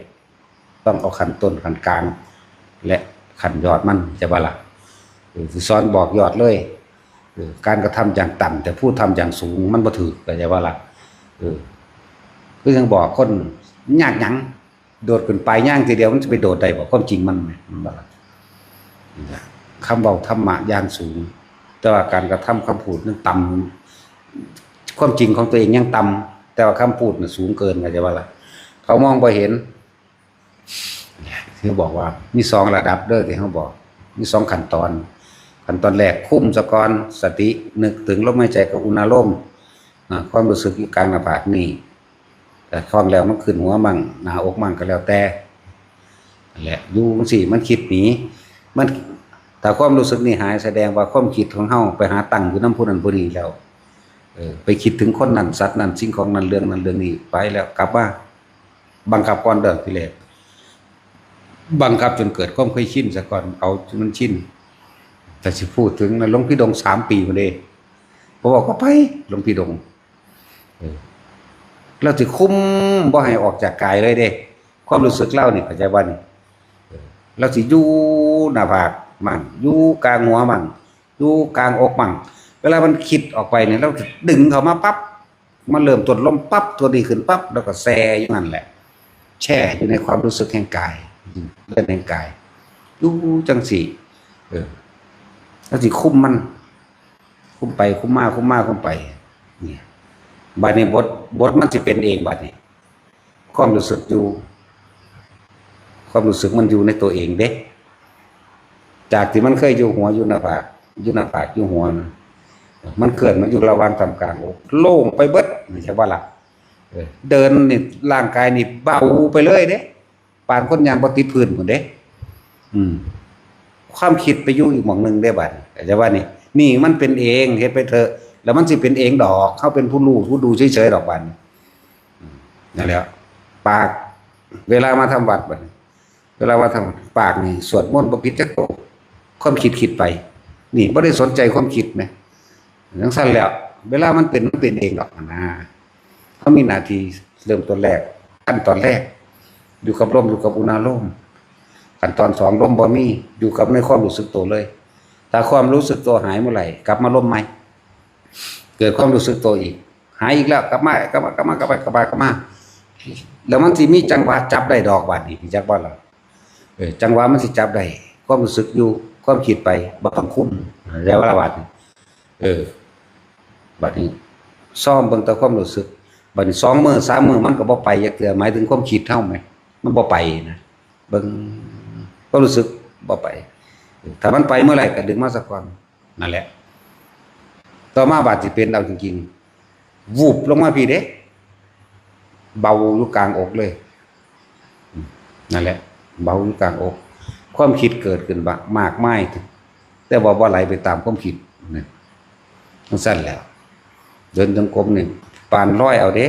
ต้องเอาขั้นต้น ขั้นกลาง และขั้นยอดมัน จะว่าล่ะ เออ สิสอนบอกยอดเลย เออ การกระทำอย่างต่ำแต่ผู้ทำอย่างสูงมันบ่ถืก ก็จะว่าล่ะ เออ คือยังบอกคนยากหยัง โดดขึ้นไปย่างทีเดียวมันจะไปโดดได้บ่ ความจริงมันแหม มันบ่ล่ะ คำเว้าธรรมะอย่างสูง แต่ว่าการกระทำคำพูดนั้นต่ำ ความจริงของตัวเองยังต่ำ แต่ว่าคำพูดน่ะสูงเกิน เข้าใจบ่ล่ะ เขามองบ่เห็น คือบอกว่ามีสองระดับเด้อที่เขาบอก มีสองขั้นตอน ขั้นตอนแรกคุมซะก่อน สตินึกถึงลมหายใจกับอุณาโลม อ่า ความรู้สึกอยู่กลางหน้าผากนี่ แต่ท้องแล้วมันขึ้นหัวมั่ง หน้าอกมั่งก็แล้วแต่ นั่นแหละ อยู่จั่งซี้มันคิดหนี มัน ถ้าความรู้สึกนี่หาย แสดงว่าความคิดของเฮาไปหาตั้งอยู่นำผู้นั้นผู้นี้แล้ว เออ ไปคิดถึงคนนั้น สัตว์นั้น สิ่งของนั้น เรื่องนั้น เรื่องนี้ ไปแล้ว กลับมา บังคับก่อนเด้อทีแรก บังคับจนเกิดความเคยชินซะก่อน เอาจนมันชิน แต่สิพูดถึงนะ หลวงพี่ดงสามปีพุ้นเด้ เพราะว่าก็ไป หลวงพี่ดง เออ ลาวสิคุมบ่ให้ออกจากกายเลยเด้ ความรู้สึกลาวนี่ เข้าใจบ่นี่ เออ ลาวสิอยู่หน้าผากมั่ง อยู่กลางหัวมั่ง อยู่กลางอกมั่ง เวลามันคิดออกไปเนี่ย ลาวสิดึงเข้ามาปั๊บ มันเริ่มต้นลมปั๊บ ตัวนี้ขึ้นปั๊บ แล้วก็แช่อยู่นั่นแหละ แช่อยู่ในความรู้สึกแห่งกาย อืม เรื่องแห่งกาย อยู่จั่งซี้ เออ ลาวสิคุมมัน คุมไป คุมมา คุมมา คุมไป เนี่ย บัดนี้บท บทมันสิเป็นเองบัดนี้ ความรู้สึกอยู่ ความรู้สึกมันอยู่ในตัวเองเด้ จากที่มันเคยอยู่หัว อยู่หน้าผาก อยู่หน้าผาก อยู่หัวนะ มันเคลื่อนมาอยู่ระหว่างท่ามกลางอก โล่งไปเบิด เข้าใจบ่ล่ะ เออ เดินนี่ ร่างกายนี่เบาไปเลยเด้ ปานคนย่างบ่ติดพื้นพุ้นเด้ อืม ความคิดไปอยู่อีกหม่องหนึ่งเด้บัดนี้ เข้าใจบ่นี่ นี่มันเป็นเอง เฮ็ดไปเถอะ แล้วมันสิเป็นเองดอก เฮาเป็นผู้รู้ ผู้ดูเฉยๆดอกบัดนี้ อืม นั่นแหละ ปาก เวลามาทำวัดบัดนี้ เวลามาทำวัด ปากนี่สวดมนต์บ่ผิดจักโต ความคิดคิดไป นี่บ่ได้สนใจความคิดแหม จั่งซั้นแล้ว เวลามันเป็น มันเป็นเองดอกนะ เฮามีหน้าที่เริ่มต้นแรก ขั้นตอนแรก อยู่กับลม อยู่กับอุณาโลม ขั้นตอนสอง ลมบ่มี อยู่กับในความรู้สึกโตเลย ถ้าความรู้สึกโตหายเมื่อไหร่ กลับมาลมใหม่ เกิดความรู้สึกโตอีก หายอีกแล้ว กลับมา กลับมา กลับมา กลับมา กลับมา กลับมา แล้วมันสิมีจังหวะจับได้ดอกบัดนี้ จักบ่ล่ะ เออ จังหวะมันสิจับได้ ความรู้สึกอยู่ ความคิดไป บ่ต้องคุม แล้วละบัดนี้ เออ บัดนี้ ซ้อมเบิ่งแต่ความรู้สึก บัดนี้สองมื้อ สามมื้อ มันก็บ่ไปจักเทื่อ หมายถึงความคิดเฮาแหม มันบ่ไปนะ เบิ่ง ความรู้สึกบ่ไป ถ้ามันไปเมื่อไหร่ก็ดึงมาซะก่อน นั่นแหละ ต่อมาบาดสิเป็นเอาจริงๆ วูบลงมาพี้เด้ เบาอยู่กลางอกเลย อืม นั่นแหละ เบาอยู่กลางอก ความคิดเกิดขึ้นบะ มากมาย แต่ว่าบ่ไหลไปตามความคิดนะ จั่งซั้นแหละ เดินจงกรมนี่ ปานลอยเอาเด้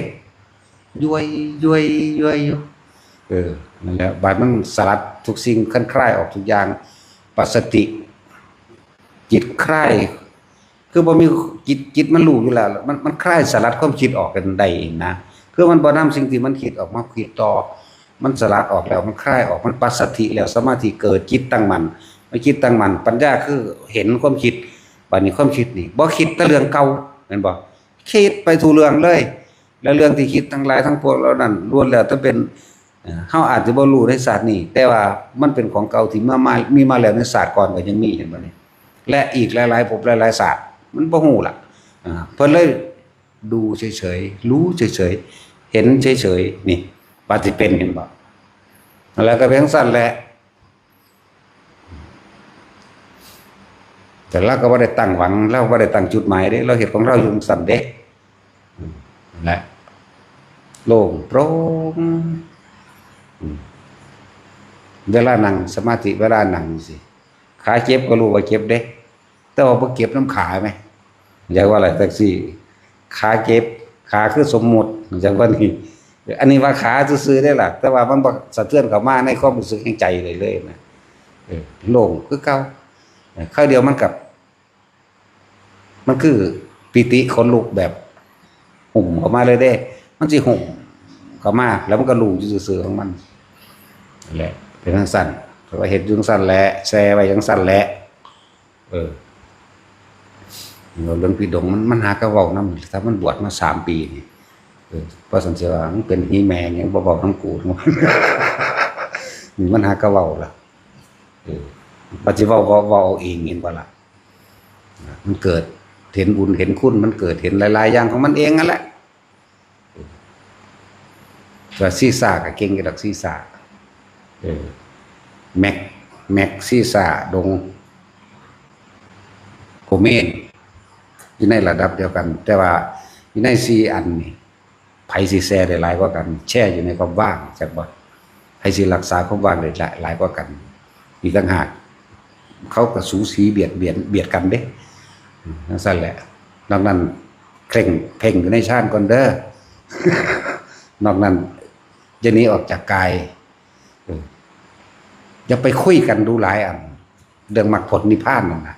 ย้วย ย้วย ย้วยอยู่ เออ นั่นแหละ บาดมันสลัดทุกสิ่ง คันคลายออกทุกอย่าง ปัสสติ จิตคลาย คือบ่มีจิต จิตมันรู้อยู่แล้ว มัน มันคลายสลัดความคิดออกกันได้เองนะ คือมันบ่นำสิ่งที่มันคิดออกมาคิดต่อ มันสลัดออกแล้ว มันคลายออก มันปัสสัทธิแล้ว สมาธิเกิด จิตตั้งมั่น เมื่อจิตตั้งมั่น ปัญญาคือเห็นความคิด บัดนี้ความคิดนี่ บ่คิดแต่เรื่องเก่า แม่นบ่ คิดไปทุกเรื่องเลย แล้วเรื่องที่คิดทั้งหลายทั้งปวงเหล่านั้น ล้วนแล้วแต่เป็น เอ่อ เฮาอาจจะบ่รู้ในชาตินี้ แต่ว่ามันเป็นของเก่าที่มา มา มีมาแล้วในชาติก่อนก็ยังมี เห็นบ่นี่ และอีกหลายๆ ภพหลายๆ ชาติ มันบ่ฮู้ล่ะ อ่า เพิ่นเลยดูเฉยๆ รู้เฉยๆ เห็นเฉยๆ นี่ ว่าสิเป็น เห็นบ่ แล้วก็เป็นจั่งซั้นแหละ แต่ลาวก็บ่ได้ตั้งหวัง ลาวบ่ได้ตั้งจุดหมายเด้ ลาวเฮ็ดของลาวอยู่จั่งซั้นเด้ อืม นั่นแหละ โล่งโปร่ง อืม เวลานั่งสมาธิ เวลานั่งจั่งซี้ ขาเจ็บก็รู้ว่าเจ็บเด้ แต่ว่าบ่เจ็บนำขาแหม อยากว่าอะไร จั่งซี้ ขาเจ็บ ขาคือสมมุติ อยากว่านี่ อันนี้ว่าขาซื่อๆเด้ล่ะ แต่ว่ามันบ่สะเทือนเข้ามาในความรู้สึกแห่งใจเลย เลยนะ เออ โล่งคือเก่า เออ คราวเดียวมันกับ มันคือปีติขนลุกแบบ หุ้มเข้ามาเลยเด้ มันสิหุ้มเข้ามา แล้วมันก็รู้อยู่ซื่อๆของมัน นั่นแหละ เป็นจั่งซั้น แต่ว่าเฮ็ดอยู่จั่งซั้นแหละ แช่ไว้จั่งซั้นแหละ เออ เรื่องพี่ดงมัน มันหากะเว้านำ ถ้ามันบวชมาสามปีนี่ เออ เพราะสันเสียว่ามันเป็นหีแม่หยังบ่เว้านำกู นี่มันหากะเว้าล่ะ เออ ปัจจุบันเว้า เว้าเอาเอง เห็นบ่ล่ะ มันเกิดเห็นบุญเห็นคุณ มันเกิดเห็นหลายๆอย่างของมันเองนั่นแหละ ก็ซีซ่าก็เก่งอยู่ดอก ซีซ่า เออ แม็ก แม็ก ซีซ่า ดง โกเมน อยู่ในระดับเดียวกัน แต่ว่า อยู่ในสี่อันนี่ ไผสิแชร์ได้หลายกว่ากัน แชร์อยู่ในความว่าง จักบ่ ไผสิรักษาความว่างได้หลายกว่ากัน อีกต่างหาก เขาก็สูสีเบียดเบียน เบียดกันเด้ อืม จั่งซั้นแหละ นอกนั้นเคร่ง เพ่งอยู่ในฌานก่อนเด้อ นอกนั้นจะหนีออกจากกาย เออ อย่าไปคุยกันดูหลายอัน เรื่องมรรคผลนิพพานนั่นนะ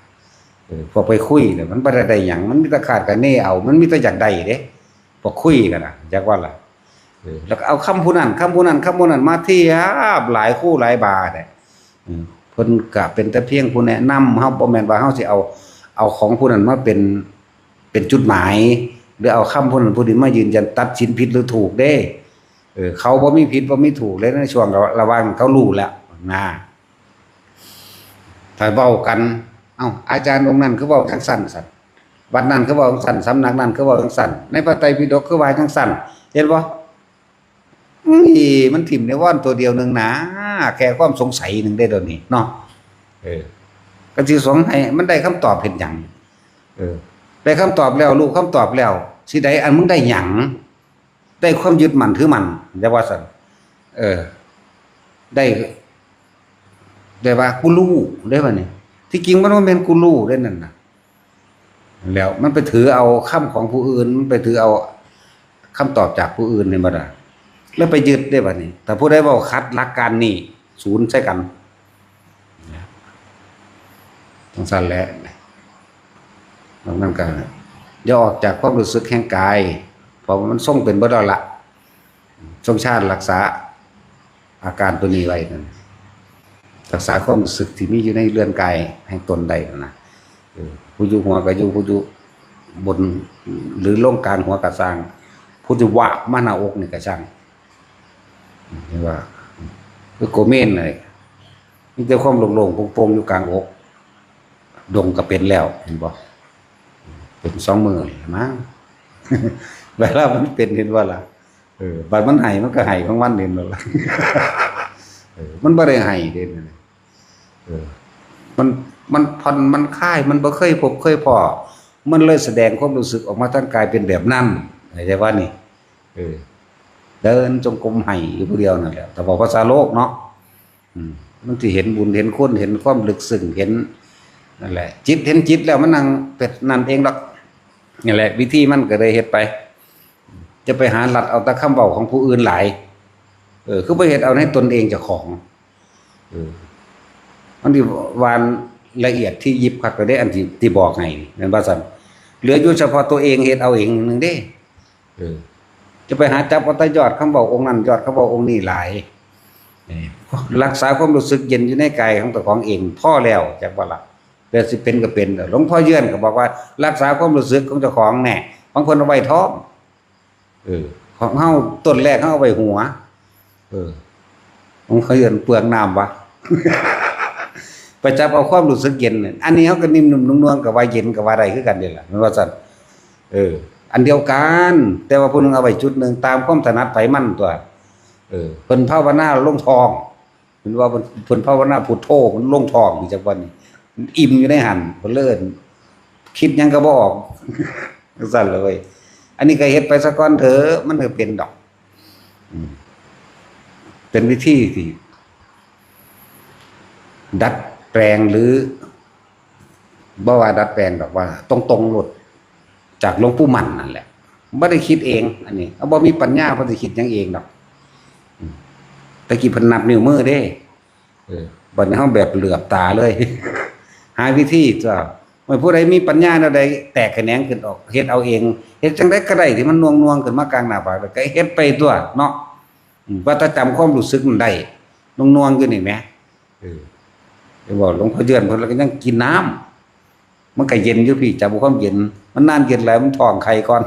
เออ พอไปคุยเนี่ย มันบ่ได้ได้หยัง มันมีแต่คาดคะเนเอา มันมีแต่อยากได้เด้ พอคุยกันนะ จักว่าล่ะ เออ แล้วก็เอาคำผู้นั้น คำผู้นั้น คำผู้นั้นมาเทียบ หลายคู่หลายบาเนี่ย เออ เพิ่นก็เป็นแต่เพียงผู้แนะนำ เฮาบ่แม่นว่าเฮาสิเอา เอาของผู้นั้นมาเป็น เป็นจุดหมาย หรือเอาคำผู้นั้นผู้นี้มายืนยันตัดสินผิดหรือถูกเด้ เออ เขาบ่มีผิดบ่มีถูกเลย ในช่วงระหว่างเขารู้แล้วนะ ถ้าเว้ากัน เอ้า อาจารย์องค์นั้นคือเว้าจั่งซั้น ซั่น วัดนั้นคือเว้าจั่งซั้น สำนักนั้นคือเว้าจั่งซั้น ในพระไตรปิฎกคือว่าจั่งซั้น เห็นบ่ อุ้ย มันถิ่มนิวรณ์ตัวเดียวหนึ่งนะ แค่ความสงสัยหนึ่งได้เดี๋ยวนี้เนาะ เออ ก็สิสงสัย มันได้คำตอบเฮ็ดหยัง เออ ได้คำตอบแล้ว รู้คำตอบแล้ว สิได้อันมึงได้หยัง ได้ความยึดมั่นถือมั่น อย่าว่าซั่น เออ ได้ ได้ว่ากูรู้ ได้บัดนี้ ที่จริงมันบ่แม่นกูรู้ได้นั่นน่ะ แล้วมันไปถือเอาคำของผู้อื่น มันไปถือเอาคำตอบจากผู้อื่น เห็นบ่ล่ะ แล้วไปยึดได้บัดนี้ ถ้าผู้ใดเว้าขัดหลักการนี่ ศูนย์ใส่กัน จั่งซั้นแหละ นอกนั้นก็อย่าออกจากความรู้สึกแห่งกาย เพราะว่ามันทรงเป็นเบิดแล้วล่ะ ทรงฌานรักษาอาการตัวนี้ไว้นั่น รักษาความรู้สึกที่มีอยู่ในเรือนกายแห่งตนได้นั่นนะ เออ ผู้อยู่หัวก็อยู่ ผู้อยู่บน หรือลงกลางหัวก็ซ่าง ผู้อยู่วาบมาหน้าอกนี่ก็ซ่าง เห็นว่า คือโกเมนเลย มีแต่ความโล่งๆโปร่งๆอยู่กลางอก ดงก็เป็นแล้ว เห็นบ่ เป็นสองมื้อแล้วมั้ง เวลามันเป็น เห็นบ่ล่ะ เออ บัดมันไห้ มันก็ไห้ของมัน เห็นบ่ล่ะ เออ มันบ่ได้ไห้เด้ เออ มัน มันผ่อน มันคลาย มันบ่เคยพบเคยพ้อ มันเลยแสดงความรู้สึกออกมาทางกายเป็นแบบนั้น เข้าใจว่านี่ เออ เดินจงกรมไห้อยู่ผู้เดียวนั่นแหละ ถ้าเว้าภาษาโลกเนาะ อืม มันสิเห็นบุญเห็นคุณ เห็นความลึกซึ้ง เห็น นั่นแหละ จิตเห็นจิตแล้วมันนั่งเป็นนั่นเองดอก นี่แหละ วิธีมันก็เลยเฮ็ดไป จะไปหาลัดเอาแต่คำเว้าของผู้อื่นหลาย เออ คือไปเฮ็ดเอาในตนเองเจ้าของ เออ มันสิว่าละเอียดที่ยิบคักก็ได้ อันที่ ที่บอกให้ แม่นบ่ซั่น เหลืออยู่เฉพาะตัวเองเฮ็ดเอาเองหนึ่งเด้ เออ จะไปหาจับเอาแต่ยอดคำเว้าองค์นั้น ยอดคำเว้าองค์นี้หลาย เออ รักษาความรู้สึกเย็นอยู่ในกายของเจ้าของเองพอแล้ว จักบ่ล่ะ แต่สิเป็นก็เป็น หลวงพ่อเยือนก็บอกว่า รักษาความรู้สึกของเจ้าของแน่ บางคนเอาไว้ท้อง เออ ของเฮาต้นแรกเฮาเอาไว้หัว เออ ของเขาเอิ้นเปลืองน้ำวะ ไปจับเอาความรู้สึกเย็นเนี่ย อันนี้เฮาก็นิ่มๆนุ่มนวลก็ว่าเย็นก็ว่าได้คือกันนี่แหละ แม่นว่าซั่น เออ อันเดียวกัน แต่ว่าผู้หนึ่งเอาไว้จุดหนึ่ง ตามความถนัดไผมันตัว เออ เพิ่นภาวนาลงท้อง เพิ่นว่าเพิ่น เพิ่นภาวนาพุทโธ มันลงท้อง จักวันนี้ อิ่มอยู่ในหั่น เพิ่นเลยเอิ้น คิดหยังก็บ่ออก จั่งซั่นเลย อันนี้ก็เฮ็ดไปซะก่อนเถอะ มันก็เป็นดอก อืม เป็นวิธีที่ ดัดแปลงหรือ บ่ว่าดัดแปลงดอก ว่าตรงๆโลด จากหลวงปู่มั่นนั่นแหละ บ่ได้คิดเอง อันนี้ เฮาบ่มีปัญญา บ่ได้คิดหยังเองดอก อืม แต่กี้เพิ่นนับนิ้วมือเด้ เออ บัดนี้เฮาแบบเหลือบตาเลย หาวิธีตัว เมื่อผู้ใดมีปัญญาแนวใดแตกแขนงขึ้นออก เฮ็ดเอาเอง เฮ็ดจั่งใดก็ได้ที่มันน่วงๆขึ้นมากลางหน้าผาก แล้วก็เฮ็ดไปตัวเนาะ อืม ว่าถ้าจำความรู้สึกมันได้ น่วงๆอยู่นี่แหม เออ ไปบอกหลวงพ่อเยือนเพิ่น แล้วก็ยังกินน้ำ มันก็เย็นอยู่พี่ จำความเย็น มันนานเกินแล้ว มันท้องไข่ก่อน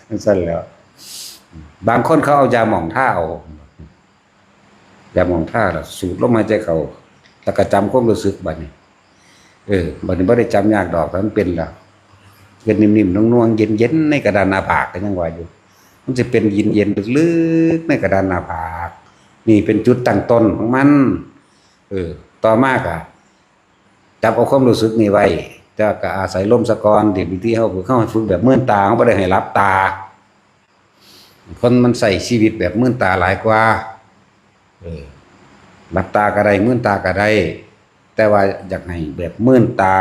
จั่งซั่นแหล้ว บางคนเขาเอายาหม่องทาเอา ยาหม่องทาแล้วสูดลมหายใจเข้า แล้วก็จำความรู้สึกบัดนี้ เออ บัดนี้บ่ได้จำยากดอก ถ้ามันเป็นแล้ว เป็นนิ่มๆน่วงๆเย็นๆในกระดานหน้าผาก ก็ยังว่าอยู่ มันสิเป็นเย็นๆลึกๆในกระดานหน้าผาก นี่เป็นจุดตั้งต้นของมัน เออ ต่อมาก็จับเอาความรู้สึกนี่ไว้ แต่ก็อาศัยลมซะก่อน เดี๋ยววิธีเฮาฝึก เฮาให้ฝึกแบบเมินตา เฮาบ่ได้ให้หลับตา คนมันใช้ชีวิตแบบเมินตาหลายกว่า เออ หลับตาก็ได้ เมินตาก็ได้ แต่ว่าอยากให้แบบเมินตา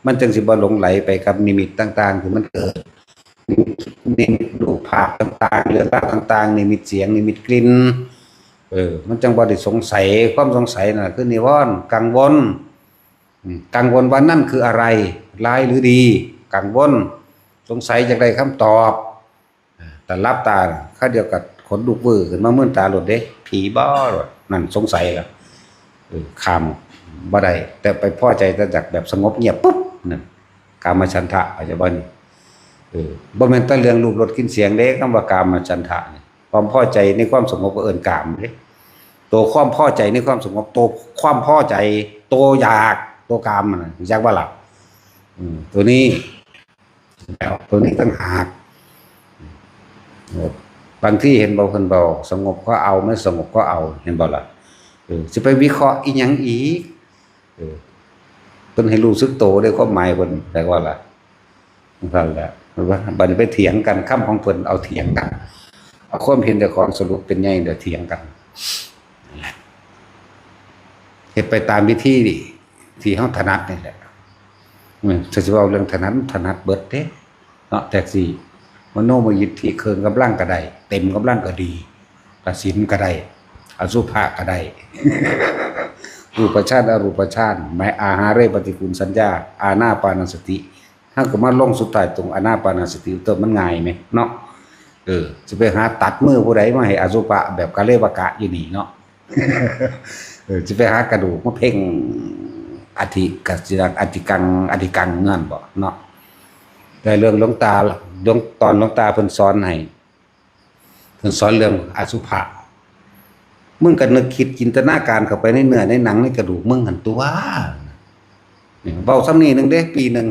มันจั่งสิบ่หลงไหลไปกับนิมิตต่างๆ ที่มันเกิด นิมิตรูปภาพต่างๆ เรื่องราวต่างๆ นิมิตเสียง นิมิตกลิ่น เออ มันจั่งบ่ได้สงสัย ความสงสัยนั่นคือนิวรณ์ กังวล อืม กังวลว่านั่นคืออะไร ร้ายหรือดี กังวล สงสัยอยากได้คำตอบ แต่หลับตา คราวเดียวก็ขนลุกวื้อขึ้นมา เมินตาโลดเด้ ผีบ่ นั่นสงสัยแล้ว เออ ข้ามบ่ได้ แต่ไปพอใจแต่จากแบบสงบเงียบปุ๊บ นั่น กามฉันทะ เข้าใจบ่นี่ เออ บ่แม่นแต่เรื่องรูปรสกลิ่นเสียงเด้ คำว่ากามฉันทะนี่ ความพอใจในความสงบก็เอิ้นกามเด้ ตัวความพอใจในความสงบ ตัวความพอใจ ตัวอยาก ตัวกามมันน่ะ รู้จักบ่ล่ะ อืม ตัวนี้ แล้วตัวนี้ต่างหาก เออ บางทีเห็นบ่ เพิ่นเว้า สงบก็เอา ไม่สงบก็เอา เห็นบ่ล่ะ เออ สิไปวิเคราะห์อีหยังอีก เออ เพิ่นให้รู้สึกโตเด้ ความหมายเพิ่น แปลว่าล่ะ นั่นแหละ บัดนี้ไปเถียงกัน คำของเพิ่นเอาเถียงกัน เอาความเห็นเจ้าของสรุปเป็นไง เดี๋ยวเถียงกัน เฮ็ดไปตามวิธีที่เฮาถนัดนี่แหละ อืม ถ้าสิเว้าเรื่องถนัด ถนัดเบิดเด้ เนาะ แท็กซี่ มโนมยิทธิ เครื่องกำลังก็ได้ เต็มกำลังก็ดี กสิณก็ได้ อสุภะก็ได้ รูปฌาน อรูปฌาน หมาย อาหาเรปฏิกูลสัญญา อานาปานสติ เฮาก็มาลงสุดท้ายตรงอานาปานสติ ตัวมันง่ายไหมเนาะ เออ สิไปหาตัดมือผู้ใดมาให้อสุภะแบบกะเลวกะอยู่นี่เนาะ เออ สิไปหากระดูกมาเพ่ง อธิกสิรัง อธิกัง อธิกังเงินบ่เนาะ แต่เรื่องหลวงตา หลวง ตอนหลวงตาเพิ่นสอนให้ เพิ่นสอนเรื่องอสุภะ มึงก็นึกคิดจินตนาการเข้าไปในเนื้อในหนังในกระดูกมึงหั่นตัว นี่ เว้าส่ำนี้หนึ่งเด้ ปีหนึ่ง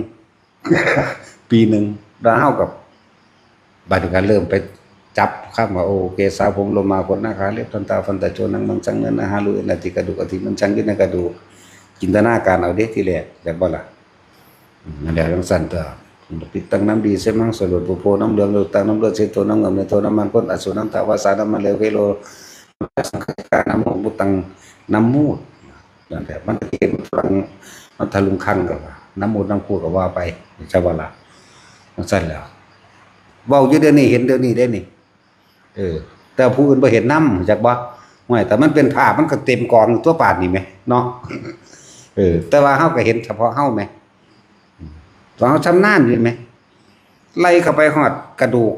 ปีหนึ่ง แล้วเฮากับ บัดนี้ก็เริ่มไปจับคำว่า โอเค สาผม โลมา ขนหน้า ขา เล็บ ทันตา ฟัน ตะ โจ หนัง มัง สัง เนื้อ หนัง ฮา รู เอ็น อธิกระดูก อธิ มัน ชัง ยึดในกระดูก จินตนาการเอาเด้ทีแรก แม่นบ่ล่ะ อืม นั่นแหละ จั่งซั้นตัว ปิดตังน้ำดี เสมัง สลด ปุโพ น้ำเหลือง โลตัง น้ำเลือด เสโท น้ำเหลือง เมโท น้ำมันข้น อสุ น้ำตา วาสา น้ำมันเหลว เคโล น้ำมูก บุตัง น้ำมูด นั่นแหละ มันเห็นฝรั่ง มันทะลุงคังก็ว่า น้ำมูด น้ำคูดก็ว่าไป ใช่บ่ล่ะ จั่งซั้นแหล้ว เว้าอยู่เดี๋ยวนี้ เห็นเดี๋ยวนี้เด้นี่ เออ แต่ผู้อื่นบ่เห็นนำ จักบ่ ห่วย แต่มันเป็นภาพ มันก็เต็มกองอยู่ตัวปานนี่แหม เนาะ เออ แต่ว่าเฮาก็เห็นเฉพาะเฮาแหม ตัวเฮาชำนาญอยู่แหม ไล่เข้าไปฮอดกระดูก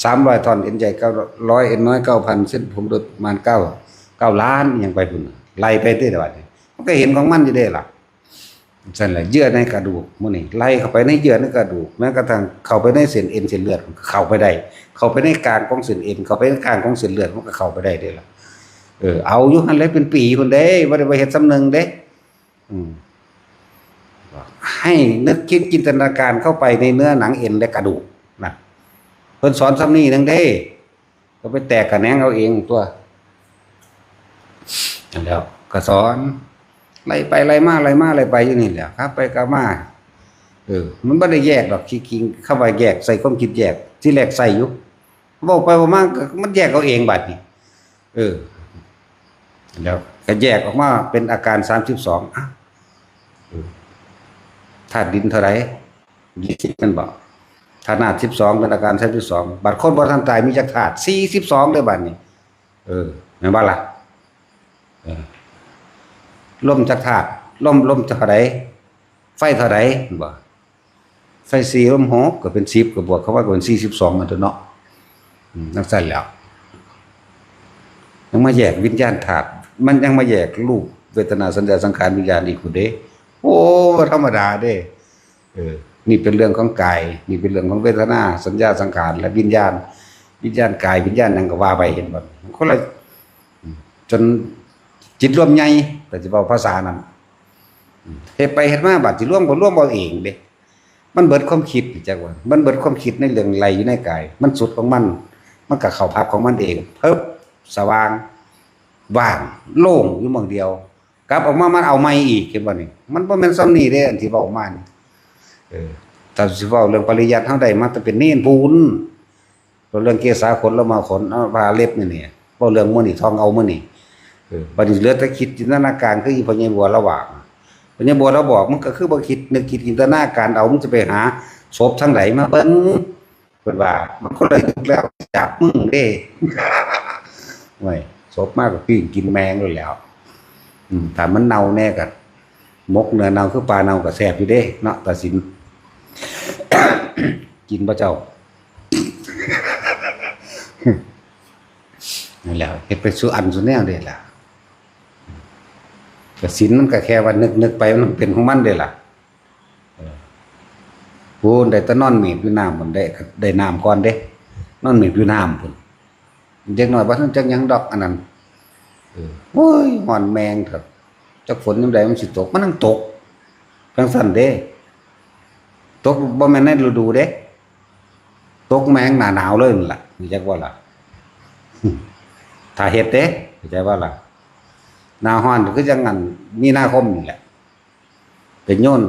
สามร้อยท่อน เอ็นใหญ่ เก้าร้อย เอ็นน้อย เก้าพัน เส้นผมโดยประมาณ เก้า เก้าล้าน อิหยังไปพุ้นน่ะ ไล่ไปเด้ล่ะบัดนี้ มันก็เห็นของมันอยู่เด้ล่ะ ซั่นแหละ เยื่อในกระดูกหมู่นี้ ไล่เข้าไปในเยื่อในกระดูก แม้กระทั่งเข้าไปในเส้นเอ็นเส้นเลือด เข้าไปได้ เข้าไปในกลางของเส้นเอ็น เข้าไปในกลางของเส้นเลือด มันก็เข้าไปได้เด้ล่ะ เออ เอาอยู่หั่นแหละเป็นปีพุ้นเด้ บ่ได้ว่าเฮ็ดส่ำหนึ่งเด้ อืม ให้นึกคิดจินตนาการเข้าไปในเนื้อหนังเอ็นและกระดูกนะ เพิ่นสอนส่ำนี้หนึ่งเด้ ก็ไปแตกขะแหนงเอาเองตัว นั่นแหล้ว ก็สอน ไล่ไปไล่มา ไล่มาไล่ไปอยู่นี่แหละ ครับ ไปกลับมา เออ มันบ่ได้แยกดอก คิดจริง คำว่าแยก ใส่ความคิดแยก ทีแรกใส่อยู่ เว้าไปเว้ามา ก็มันแยกเอาเองบัดนี้ เออ แล้วก็แยกออกมาเป็นอาการ สามสิบสอง อ้าว เออ ธาตุดินเท่าไหร่ ยี่สิบ แม่นบ่ ธาตุน้ำ สิบสอง เป็นอาการ สามสิบสอง บัดคนบ่ทันตายมีจักธาตุ สี่สิบสอง เด้อบัดนี้ เออ แม่นบ่ล่ะ เออ ลมจักธาตุ ลม ลมเท่าใด ไฟเท่าใด แม่นบ่ ไฟสี่ ลมหก ก็เป็น สิบ ก็บวกเข้ามาก็เป็น สี่สิบสอง นั่นตัวเนาะ อืม จั่งซั้นแหล้ว ยังมาแยกวิญญาณธาตุ มันยังมาแยกรูป เวทนา สัญญา สังขาร วิญญาณอีกพุ้นเด้ โอ้ บ่ธรรมดาเด้ เออ นี่เป็นเรื่องของกาย นี่เป็นเรื่องของเวทนา สัญญา สังขาร และวิญญาณ วิญญาณกาย วิญญาณหยังก็ว่าไป เห็นบ่ คนละ จนจิตรวมใหญ่ แต่สิเว้าภาษานั้น เฮ็ดไปเฮ็ดมา บัดสิรวมก็รวมเอาเองเด้ มันเบิดความคิด จักว่า มันเบิดความคิดในเรื่องไล่อยู่ในกาย มันสุดของมัน มันก็เข้าพับของมันเอง เพิบ สว่าง ว่าง โล่งอยู่หม่องเดียว กลับออกมา มันเอาใหม่อีก เห็นบ่นี่ มันบ่แม่นส่ำนี้เด้ อันที่เว้ามานี่ เออ ถ้าสิเว้าเรื่องปริยัติ เฮาได้มาแต่เป็นเณรพู้น เรื่องเกสาขน ลมหาขน เอาผ้าเล็บนี่ นี่ เว้าเรื่องมื้อนี้ ท่องเอามื้อนี้ เออ บัดนี้เหลือแต่คิดจินตนาการ คืออีพ่อใหญ่บัวลาว่า พ่อใหญ่บัวลาบอก มึงก็คือบ่คิดนึกคิดจินตนาการเอา มึงจะไปหาศพทางใดมาเบิ่ง เพิ่นว่า มันคนละยุคแล้ว จากมึงเด้ โอ้ย ศพมาก็ปิ้งกินแมงโลดแหล้ว อืม ถ้ามันเน่าแน่ก็ หมกเนื้อเน่าคือปลาเน่าก็แซ่บอยู่เด้เนาะ ตาสิน กินบ่เจ้า นั่นแหละ เฮ็ดไปสู่อันสู่แนวเด้ล่ะ กสินมันก็แค่ว่านึกๆไป มันเป็นของมันเด้ล่ะ เออ พู้นได้แต่นอนเมบอยู่น้ำพุ้น ได้ ได้น้ำก่อนเด้ นอนเมบอยู่น้ำพุ้น เด็กน้อยบ่ทันจักหยังดอกอันนั้น เออ โอ้ย ฮ้อนแมงเถาะ จักฝนยามใดมันสิตก มันนั่งตก จั่งซั้นเด้ ตกบ่แม่นในฤดูเด้ ตกแมงหน้าหนาวเลยนั่นล่ะ รู้จักบ่ล่ะ ถ้าเฮ็ดเด้ เข้าใจบ่ล่ะ หน้าฮ้อนคือจั่งอันมีนาคมนี่แหละ ไปโยน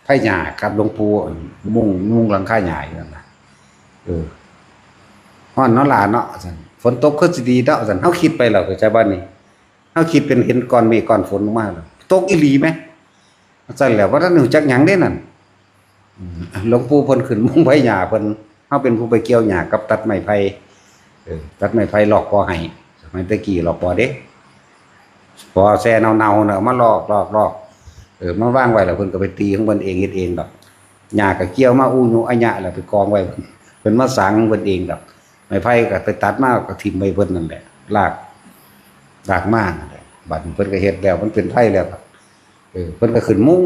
ไผหญ้ากับหลวงปู่ มุง มุงหลังคาหญ้าอยู่นั่นน่ะ เออ ฮ้อนเนาะหลานเนาะ ซั่น ฝนตกคือสิดีเนาะ ซั่น เฮาคิดไปแล้ว เข้าใจบ่นี่ เฮาคิดเป็นเห็นก้อนเมฆก้อนฝนลงมาแล้ว ตกอีหลีแหม ซั่นแหละ บ่ทันรู้จักหยังเด้นั่น อืม หลวงปู่เพิ่นขึ้นมุงไผหญ้าเพิ่น เฮาเป็นผู้ไปเกี่ยวหญ้ากับตัดไม้ไผ่ เออ ตัดไม้ไผ่ลอกบ่อให้ สมัยแต่กี้ลอกบ่อเด้ บ่อแซ่เน่าๆน่ะ เอามาลอก ลอก ลอก เออ มาวางไว้แล้วเพิ่นก็ไปตีของเพิ่นเองเฮ็ดเองดอก หญ้าก็เกี่ยวมาอู้ยุอะยะแล้วไปกองไว้ เพิ่นมาสางของเพิ่นเองดอก ไม้ไผ่ก็ไปตัดมาก็ถิ่มไว้เพิ่นนั่นแหละ ราก รากมานั่นแหละ บัดนี้เพิ่นก็เฮ็ดแล้ว มันเป็นไผ่แล้วก็ เออ เพิ่นก็ขึ้นมุง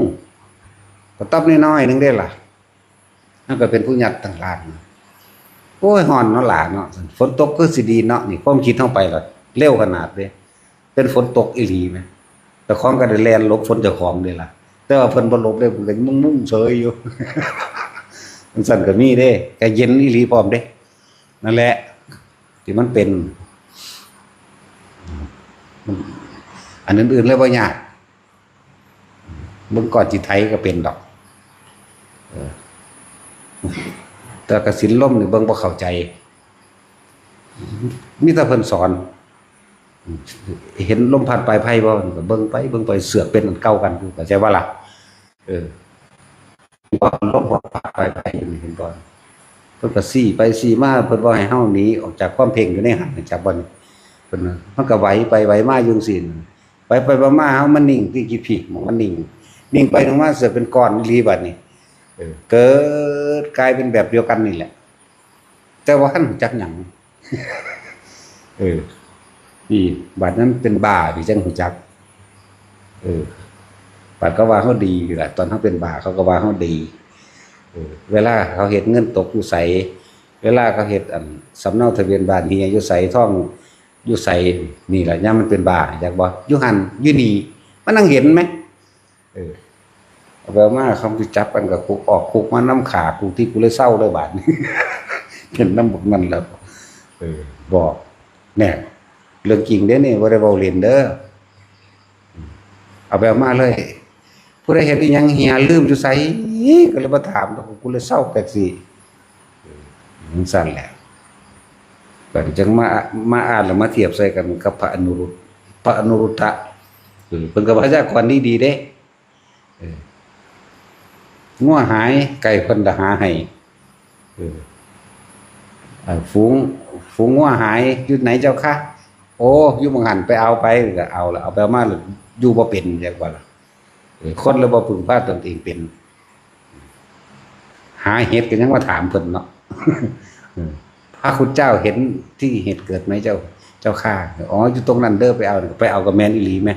ก็ตับน้อยๆหนึ่งเด้ล่ะ มันก็เป็นผู้ยัดต่างหากนะ โอ้ย ฮ้อนเนาะหลานเนาะ ฝนตกคือสิดีเนาะ นี่ความคิดเฮาไปล่ะ เร็วขนาดเด้ เป็นฝนตกอีหลีแหม เจ้าของก็ได้แล่นหลบฝนเจ้าของเด้ล่ะ แต่ว่าเพิ่นบ่หลบเด้ เพิ่นก็มุ่งๆเฉยอยู่ จั่งซั้นก็มีเด้ ก็เย็นอีหลีพร้อมเด้ นั่นแหละ ที่มันเป็น อันอื่นๆเลยบ่ยาก เบิ่งก้อนขี้ไถก็เป็นดอก เออ แต่กสิณลมนี่เบิ่งบ่เข้าใจ มีแต่เพิ่นสอน เห็นลมพัดปลายไผ่บ่ ก็เบิ่งไป เบิ่งไป เสือกเป็นอันเก่ากันอยู่ เข้าใจบ่ล่ะ เออ ลมพัดปลายไผ่อยู่นี่ เห็นบ่ เพิ่นก็ซี้ไปซี้มา เพิ่นบ่ให้เฮาหนีออกจากความเพ่งอยู่ในหั้น จักบ่นี่ เพิ่นน่ะ มันก็ไหวไปไหวมาอยู่จั่งซี้ ไปไปมามา เฮามันนิ่งที่ขี้ผี มันนิ่ง นิ่งไปนิ่งมา เสือกเป็นก้อนอีหลีบัดนี้ เออ เกิดกลายเป็นแบบเดียวกันนี่แหละ แต่ว่าคันรู้จักหยัง เออ นี่ บัดนั้นเป็นบ้า พี่จั่งรู้จัก เออ บัดเขาว่าเฮาดีอยู่ล่ะ ตอนเฮาเป็นบ้า เขาก็ว่าเฮาดี เออ เวลาเขาเฮ็ดเงินตกอยู่ไส เวลาเขาเฮ็ดอันสำเนาทะเบียนบ้านเหียอยู่ไส ทองอยู่ไส นี่ล่ะ ยามมันเป็นบ้า จักบ่ อยู่หั่น อยู่นี่ มันนั่งเห็นไหม เออ เอาไปเอามา เขาสิจับกันก็คุก ออกคุกมานำข้ากู ที่กูเลยเซาเลยบาดนี้ เป็นนำบักนั่นแล้ว เออ บอก แน่ เรื่องจริงเด้นี่ บ่ได้เว้าเล่นเด้อ เอาไปเอามาเลย ผู้ใดเฮ็ดอิหยังเหียลืมอยู่ไส ก็เลยมาถาม กูเลยเซาจั่งซี้ จั่งซั้นแหละ ก็จั่งมา มาอ่านแล้วมาเทียบใส่กันกับพระอนุรุทธ พระอนุรุทธะ เออ เพิ่นก็พยากรณ์ดีๆเด้ เออ งัวหาย ไก่เพิ่นละหาให้ เออ เอ่อ ฝูง ฝูงงัวหาย อยู่ไหนเจ้าคะ โอ้ อยู่หม่องหั่น ไปเอาไป ก็เอาละ เอาไปเอามาแล้วอยู่บ่เป็น จั่งว่าล่ะ เออ คนเลยบ่พึ่งพาตนเองเป็น หาเห็ดก็ยังมาถามเพิ่นเนาะ เออ พระคุณเจ้าเห็นที่เห็ดเกิดไหมเจ้า เจ้าข้า อ๋อ อยู่ตรงนั้นเด้อ ไปเอา ไปเอาก็แม่นอีหลีแหม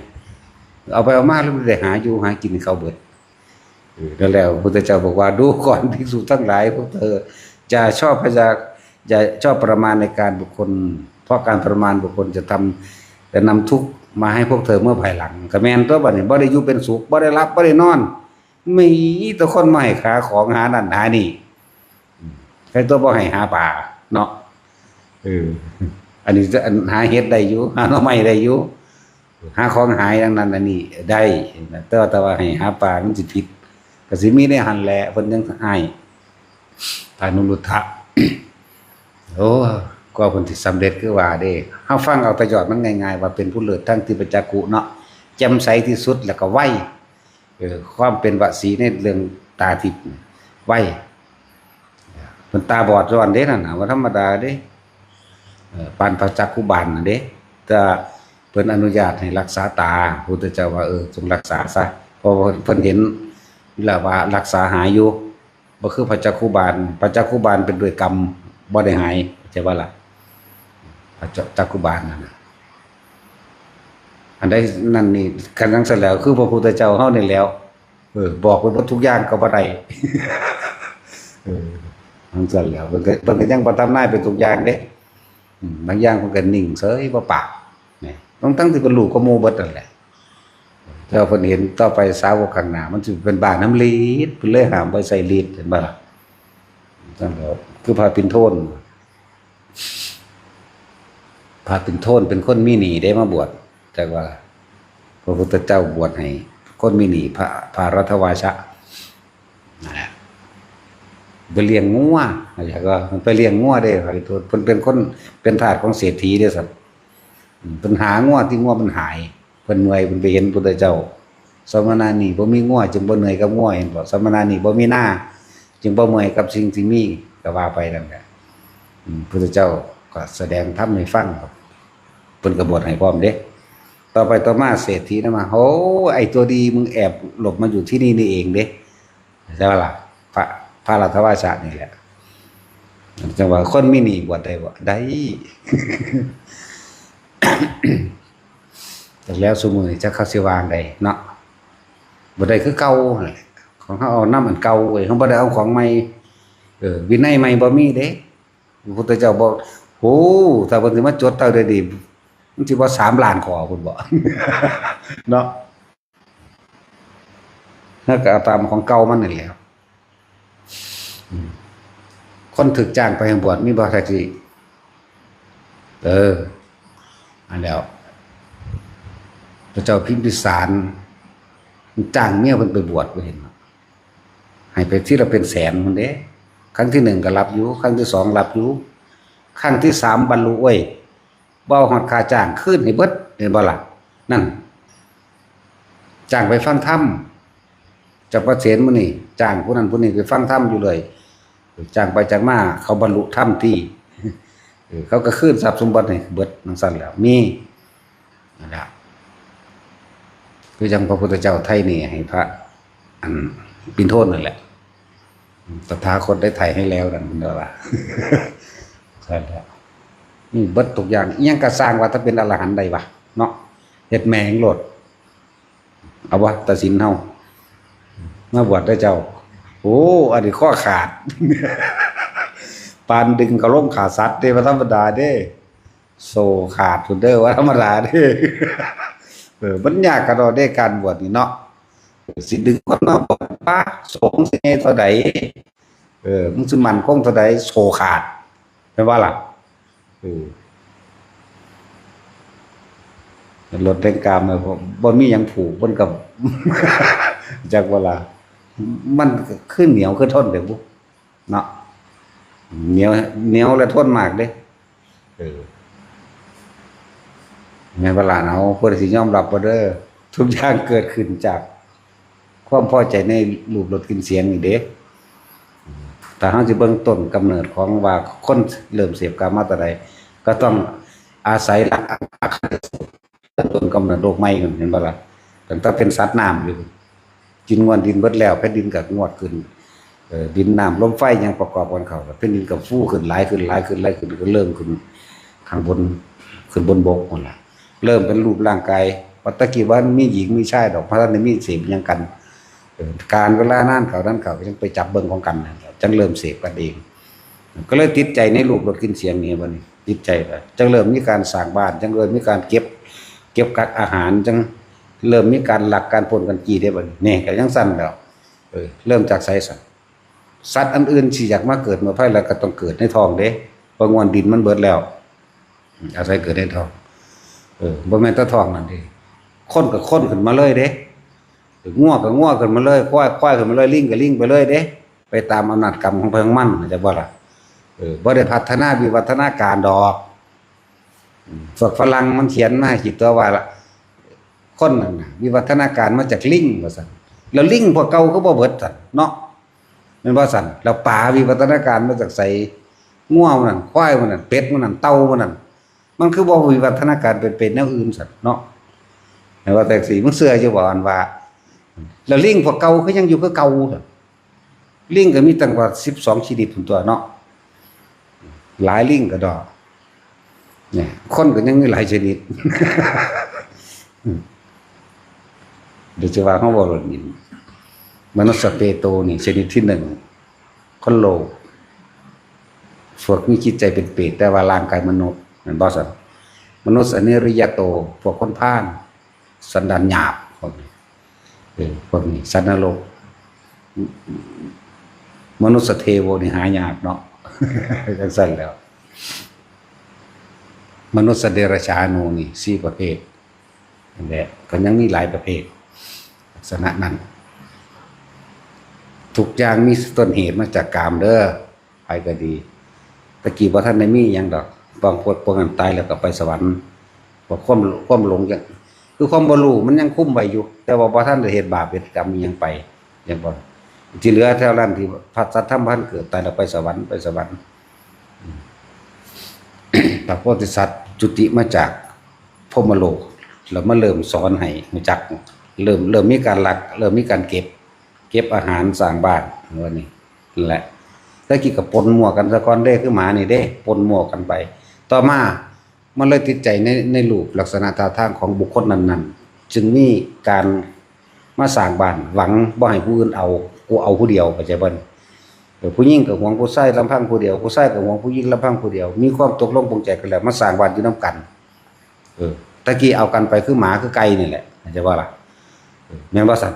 เอาไปเอามาแล้วได้หาอยู่หากินเขาเบิด เออ นั่นแหละ พระพุทธเจ้าบอกว่า ดูก่อนภิกษุทั้งหลาย พวกเธออย่าชอบพยา อย่าชอบประมาณในการบุคคล เพราะการประมาณบุคคลจะทำ จะนำทุกข์มาให้พวกเธอเมื่อภายหลัง ก็แม่นตัวบัดนี้ บ่ได้อยู่เป็นสุข บ่ได้หลับ บ่ได้นอน มีแต่คนมาให้หาของหานั่นหานี่ ใครตัวบ่ให้หาปลาเนาะ เออ อันนี้จะ อันหาเห็ดได้อยู่ หาหน่อไม้ได้อยู่ หาของหายทั้งนั้นอันนี้ได้ แต่ว่า แต่ว่าให้หาปลามันสิผิด ก็สิมีในหั่นแหละ เพิ่นยังให้ อนุรุทธะ โอ้ กว่าเพิ่นสิสำเร็จคือว่าเด้ เฮาฟังเอาแต่ยอดมันง่ายๆ ว่าเป็นผู้เลิศทางทิพยจักขุเนาะ แจ่มใสที่สุด แล้วก็ไว เออ ความเป็นวสีในเรื่องตาทิพย์ไว เพิ่นตาบอดย้อนเด้นั่นน่ะ บ่ธรรมดาเด้ เออ ปานพระจักขุบาลน่ะเด้ แต่เพิ่นอนุญาตให้รักษาตา พุทธเจ้าว่า เออ จงรักษาซะ เพราะว่าเพิ่นเห็นแล้วว่ารักษาหายอยู่ บ่คือพระจักขุบาล พระจักขุบาลเป็นด้วยกรรม บ่ได้หาย เข้าใจบ่ล่ะ พระจักขุบาลนั่นน่ะ อันใดนั่นนี่ คันจั่งซั้นแล้ว คือพระพุทธเจ้าเฮานี่แหล้ว เออ บอกไปหมดทุกอย่างก็บ่ได้ เออ จั่งซั้นแล้ว เพิ่นก็ เพิ่นก็ยังบ่ทำนายไปทุกอย่างเด้ อืม บางอย่างเพิ่นก็นิ่งเฉยบ่ปาก นี่ ทั้งๆที่เพิ่นรู้กว่าหมู่เบิดนั่นแหละ แต่ว่าเพิ่นเห็นต่อไปสาวกข้างหน้า มันสิเป็นบ้าน้ำฤทธิ์ เพิ่นเลยห้ามบ่ใช้ฤทธิ์ เห็นบ่ล่ะ จั่งแล้ว คือพระปิณโทน พระปิณโทนเป็นคนมีหนี้เด้มาบวช แต่ว่าพระพุทธเจ้าบวชให้คนมีหนี้ พระ พระรัตถวาชะ นั่นแหละ ไปเลี้ยงงัว แล้วก็ไปเลี้ยงงัวเด้ พระปิณโทน เพิ่นเป็นคน เป็นทาสของเศรษฐีเด้ซั่น อืม เพิ่นหางัวที่งัวมันหาย เพิ่นเมื่อย เพิ่นไปเห็นพุทธเจ้า สมณะนี่บ่มีงัว จึงบ่เหนื่อยกับงัว เห็นบ่ สมณะนี่บ่มีนา จึงบ่เมื่อยกับสิ่งที่มี ก็ว่าไปนั่นแหละ อืม พุทธเจ้าก็แสดงธรรมให้ฟังครับ เพิ่นก็บวชให้พร้อมเด้ ต่อไปต่อมาเศรษฐีนั้นมา โอ้ ไอ้ตัวดี มึงแอบหลบมาอยู่ที่นี่นี่เองเด้ ใช่ปะล่ะ พระ พระรัตถวาชะนี่แหละ จั่งว่าคนมีหนี้บวชได้บ่ ได้ จั่งแล้วซุมื้อนี้จักเขาสิว่าจั่งใดเนาะ บ่ได้คือเก่านั่นแหละ ของเฮาเอานำอันเก่าเว้ย เฮาบ่ได้เอาของใหม่ เออ วินัยใหม่บ่มีเด้ พระพุทธเจ้าบอก โอ้ ถ้าเพิ่นสิมาจดเท่าใดนี่ มันสิบ่สามล้านข้อพุ้นบ่ เนาะ แล้วก็เอาตามของเก่ามันนั่นแหละ อืม คนถูกจ้างไปให้บวชมีบ่ แท็กซี่ เออ อันแล้ว พระเจ้าพิมพิสาร จ้างเมียเพิ่นไปบวช บ่เห็นบ่ ให้ไปทีละเป็นแสนพุ้นเด้ ครั้งที่หนึ่งก็รับอยู่ ครั้งที่สองรับอยู่ ครั้งที่สามบรรลุเว้ย บ่เอาฮอดค่าจ้างคืนให้เบิด เห็นบ่ล่ะ นั่น จ้างไปฟังธรรม เจ้าประเสนมื้อนี้ จ้างผู้นั้นผู้นี้ไปฟังธรรมอยู่เลย จ้างไปจ้างมา เขาบรรลุธรรมที่ เออ เขาก็คืนทรัพย์สมบัติให้เบิดจั่งซั้นแหล้ว มี นั่นล่ะ คือจั่งพระพุทธเจ้าไถ่หนี้ให้พระ อัน ปิณโทนนั่นแหละ ตถาคตได้ไถ่ให้แล้วนั่น เพิ่นว่า ใช่แล้ว นี่เบิดทุกอย่าง อิหยังก็สร้างว่าถ้าเป็นอรหันต์ได้วะ เนาะ เฮ็ดแม่งโลด เอาวะ ตัดสินเฮา มาบวชเด้อเจ้า โอ้ อันนี้ข้อขาด ปานดึงกระโหลกขาสัตว์เด้ บ่ธรรมดาเด้ โซ่ขาดพุ้นเด้อ บ่ธรรมดาเด้ เออ มันยากกะดอกเด้ การบวชนี่เนาะ สิดึงคนมาบวช ปะ โซ่สิใหญ่เท่าใด เออ มึงสิมั่นคงเท่าใด โซ่ขาด แม่นบ่ล่ะ เออ รถแห่งกามเนี่ย บ่ บ่มีหยังผูก มันก็ จักว่าล่ะ มันก็คือเหนียวคือทนเด้อบุ เนาะ เหนียว เหนียวและทนมากเด้ เออ แม่นบ่ล่ะ เอา ผู้ใดสิยอมรับบ่เด้อ ทุกอย่างเกิดขึ้นจาก ความพอใจในรูปรสกลิ่นเสียงนี่เด้ ถ้าเฮาสิเบิ่งต้นกำเนิดของว่าคนเริ่มเสพกามมาแต่ใด ก็ต้องอาศัยหลัก ต้นกำเนิดโลกใหม่นั่น เห็นบ่ล่ะ ตั้งแต่เป็นสัตว์น้ำอยู่ กินงวดดินเบิดแล้ว แผ่นดินก็งวดขึ้น เอ่อ ดินน้ำลมไฟยังประกอบกันเข้า แผ่นดินก็ฟูขึ้น หลายขึ้น หลายขึ้น หลายขึ้น ก็เริ่มขึ้นข้างบน ขึ้นบนบกนั่นล่ะ เริ่มเป็นรูปร่างกาย ว่าแต่กี้บ่มีหญิงมีชายดอก บ่ทันได้มีเสพหยังกัน เออ กาลเวลานานเข้า นานเข้า ก็จั่งไปจับเบิ่งของกันนั่นแหละ จั่งเริ่มเสพกันเอง ก็เลยติดใจในรูปรสกลิ่นเสียงนี่ บัดนี้ติดใจไป จั่งเริ่มมีการสร้างบ้าน จั่งเริ่มมีการเก็บ เก็บกักอาหาร จั่งเริ่มมีการลักการปล้นกันจี้เด้บัดนี้ นี่ก็จั่งซั้นแล้ว เออ เริ่มจากไสซั่น สัตว์อันอื่นสิอยากมาเกิดเมื่อไผแล้วก็ต้องเกิดในท้องเด้ เพราะงวดดินมันเบิดแล้ว อืม อาศัยเกิดในท้อง เออ บ่แม่นแต่ท้องนั่นเด้ คนก็คนขึ้นมาเลยเด้ งัวก็งัวขึ้นมาเลย ควายควายขึ้นมาเลย ลิงก็ลิงไปเลยเด้ ไปตามอำนาจกรรมของไผของมัน เข้าใจบ่ล่ะ? เออ บ่ได้พัฒนาวิวัฒนาการดอก อืม พวกฝรั่งมันเขียนมาให้คิดตัวว่าละ คนนั่นน่ะ วิวัฒนาการมาจากลิง ว่าซั่น แล้วลิงพวกเก่าคือบ่เบิดซั่นเนาะ แม่นบ่ซั่น? แล้วปลาวิวัฒนาการมาจากไส? งัวมันนั่น ควายมันนั่น เป็ดมันนั่น เต่ามันนั่น มันคือบ่วิวัฒนาการเป็น เป็นแนวอื่นซั่นเนาะ แม่นบ่? แต่สิมึงเชื่ออยู่บ่ อันว่า แล้วลิงพวกเก่าคือยังอยู่คือเก่าซั่น? ลิงก็มีตั้งกว่าสิบสองชนิดพุ้นตั๊วเนาะ หลายลิงก็ดอก เนี่ย คนก็ยังมีหลายชนิด เดี๋ยวจะว่าเขาบอกหล่นหิน มนุษย์เปโตนี่ชนิดที่หนึ่ง คนโลภ พวกมีจิตใจเป็นเปรต แต่ว่าร่างกายมนุษย์ แม่นบ่ซั่น? มนุษย์อนิริยโต พวกคนพาล สันดานหยาบ พวกนี้ เออ พวกนี้ สัตว์นรก มนุษย์เทโวนี่หายากเนาะ จังซั่นแล้ว มนุษย์เดรัจฉานูนี่สี่ประเภท นั่นแหละ ก็ยังมีหลายประเภท ลักษณะนั้น ทุกอย่างมีต้นเหตุมาจากกามเด้อ ไผก็ดี ตะกี้บ่ทันได้มีหยังดอก บางพวก พวกนั้นตายแล้วก็ไปสวรรค์ เพราะความ ความหลงจั่ง คือความบ่รู้มันยังคุมไว้อยู่ แต่ว่าบ่ทันได้เฮ็ดบาปเฮ็ดกรรมอิหยังไป จั่งบ่ ที่เหลือแถวนั้นที่พระสัตว์ธรรมพันเกิด ตายแล้วไปสวรรค์ ไปสวรรค์ พระโพธิสัตว์จุติมาจากพรหมโลก แล้วมาเริ่มสอนให้รู้จัก เริ่ม เริ่มมีการลัก เริ่มมีการเก็บ เก็บอาหารสร้างบ้าน ว่านี่ นั่นแหละ แต่กี้ก็ปนมั่วกันซะก่อนเด้ คือหมานี่เด้ ปนมั่วกันไป ต่อมา มันเลยติดใจใน ในรูปลักษณะท่าทางของบุคคลนั้นๆ จึงมีการมาสร้างบ้าน หวังบ่ให้ผู้อื่นเอา กูเอาผู้เดียว เข้าใจบ่? เออ ผู้หญิงก็หวงผู้ชายลำพังผู้เดียว ผู้ชายก็หวงผู้หญิงลำพังผู้เดียว มีความตกลงปลงใจกันแล้ว มาสร้างบ้านอยู่นำกัน เออ ตะกี้เอากันไปคือหมาคือไก่นี่แหละ เข้าใจบ่ล่ะ? เออ แม่นบ่ซั่น?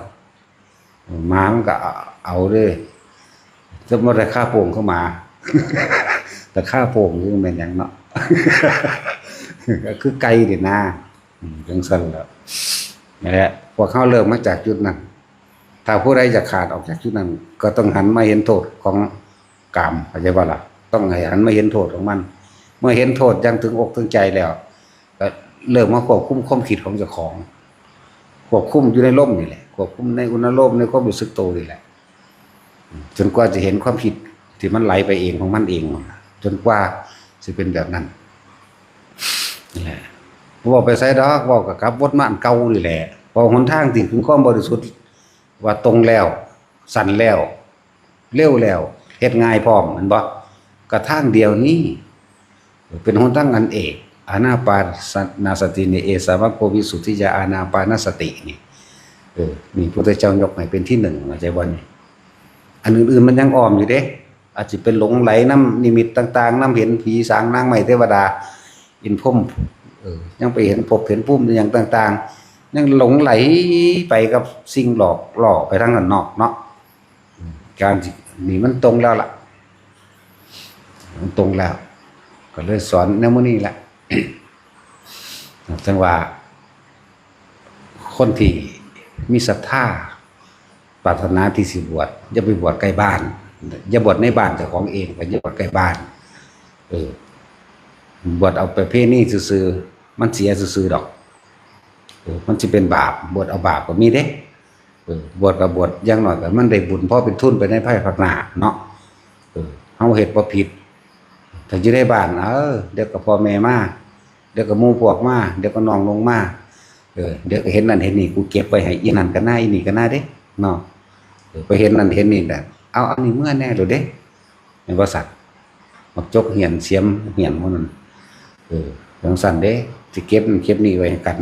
หมามันก็เอาเด้ สมมุติราคาโป่งคือหมา ราคาโป่งคือแม่นหยังเนาะ ก็คือไก่นี่นะ อืม จั่งซั่นแหละ นั่นแหละ พวกเฮาเริ่มมาจากจุดนั้น ถ้าผู้ใดอยากขาดออกจากจุดนั้น ก็ต้องหันมาเห็นโทษของกาม เข้าใจบ่ล่ะ? ต้องให้หันมาเห็นโทษของมัน เมื่อเห็นโทษอย่างถึงอกถึงใจแล้ว ก็เริ่มมาควบคุมความคิดของเจ้าของ ควบคุมอยู่ในลมนี่แหละ ควบคุมในอุณาโลม ในความรู้สึกโตนี่แหละ จนกว่าจะเห็นความคิดที่มันไหลไปเองของมันเอง จนกว่าสิเป็นแบบนั้น นี่แหละ เว้าไปไสดอก เว้าก็กลับวนมาอันเก่านี่แหละ เว้าหนทางที่ถึงความบริสุทธิ์ ว่าตรงแล้ว สั้นแล้ว เร็วแล้ว เฮ็ดง่ายพร้อม แม่นบ่? ก็ทางเดียวนี้ เป็นหนทางอันเอก อานาปานสตินี่ เอสามัคโควิสุทธิยา อานาปานสตินี่ เออ นี่พุทธเจ้ายกให้เป็นที่หนึ่ง เข้าใจบ่นี่? อันอื่นๆมันยังอ้อมอยู่เด้ อาจสิไปหลงไหลนำนิมิตต่างๆ นำเห็นผีสางนางไม้เทวดา อินทร์พรหม เออ ยังไปเห็นภพเห็นภูมิอิหยังต่างๆ ยังหลงไหลไปกับสิ่งหลอกล่อไปทางด้านนอกเนาะ อืม การสิ นี่มันตรงแล้วล่ะ มันตรงแล้ว ก็เลยสอนแนวมื้อนี้แหละ จั่งว่า คนที่มีศรัทธา ปรารถนาที่สิบวช อย่าไปบวชใกล้บ้าน อย่าบวชในบ้านเจ้าของเอง ก็อย่าบวชใกล้บ้าน เออ บวชเอาประเพณีซื่อๆ มันเสียซื่อๆดอก เออ มันสิเป็นบาป บวชเอาบาปก็มีเด้ เออ บวชก็บวช อย่างน้อยก็มันได้บุญพอเป็นทุนไปในภายภาคหน้าเนาะ เออ เฮาเฮ็ดบ่ผิด ถ้าอยู่ในบ้าน เออ เดี๋ยวก็พ่อแม่มา เดี๋ยวก็หมู่พวกมา เดี๋ยวก็น้องลงมา เออ เดี๋ยวก็เห็นนั่นเห็นนี่ กูเก็บไว้ให้อีนั่นก็น่า อีนี่ก็น่าเด้ เนาะ เออ ไปเห็นนั่นเห็นนี่น่ะ เอา เอานี่เมือแน่โลดเด้ แม่นบ่ซั่น บักจกเหียนเสียมเหียนหมู่นั้น เออ จั่งซั่นเด้ สิเก็บนั่นเก็บนี่ไว้ให้กัน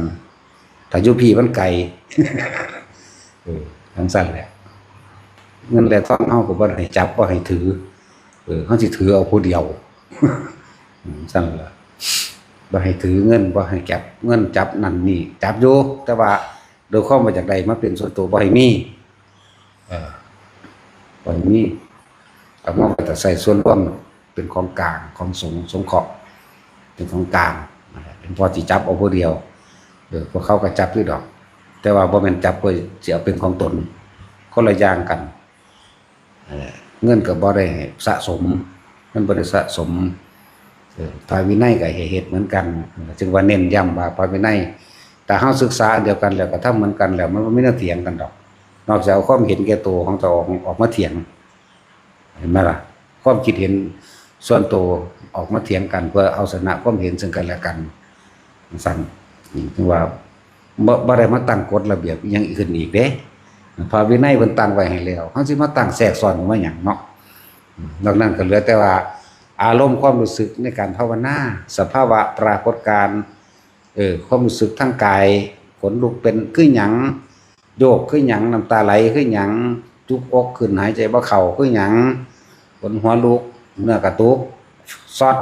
ถ้าอยู่พี้มันไกล เออ จั่งซั่นแหละ เงินและทองเฮาก็บ่ให้จับ บ่ให้ถือ เออ เฮาสิถือเอาผู้เดียว อืม ซั่นล่ะ บ่ให้ถือเงิน บ่ให้จับเงิน จับนั่นนี่ จับอยู่ แต่ว่าโดยความว่าอยากได้มาเป็นส่วนตัว บ่ให้มี เออ บ่ให้มี เอามาไว้แต่ใส่ส่วนรวม เป็นของกลาง ของสงฆ์ สงเคราะห์ เป็นของกลาง เป็นพอสิจับเอาผู้เดียว เออ พวกเขาก็จับอยู่ดอก แต่ว่าบ่แม่นจับเพื่อสิเอาเป็นของตน คนละอย่างกัน เอ่อ เงินก็บ่ได้สะสม มันบ่ได้สะสม เอ่อ พระวินัยก็ให้เฮ็ดเหมือนกัน จึงว่าเน้นย้ำว่าพระวินัย ถ้าเฮาศึกษาอันเดียวกันแล้วก็ทำเหมือนกันแล้ว มันบ่มีแนวเถียงกันดอก นอกจากเอาความเห็นแก่ตัวของเจ้าของออกมาเถียง เห็นไหมล่ะ ความคิดเห็นส่วนตัวออกมาเถียงกันเพื่อเอาชนะความเห็นซึ่งกันและกัน ซั่น ถึงว่าบ่ บ่ได้มาตั้งกฎระเบียบอิหยังขึ้นอีกเด้ พระวินัยเพิ่นตั้งไว้ให้แล้ว เฮาสิมาตั้งแทรกซ้อนมาหยังเนาะ นอกนั้นก็เหลือแต่ว่าอารมณ์ความรู้สึกในการภาวนา สภาวะปรากฏการณ์ เออ ความรู้สึกทางกาย ขนลุกเป็นคือหยัง โยกคือหยัง น้ำตาไหลคือหยัง จุกอกขึ้น หายใจบ่เข้าคือหยัง ขนหัวลุก เนื้อกระตุก ซอด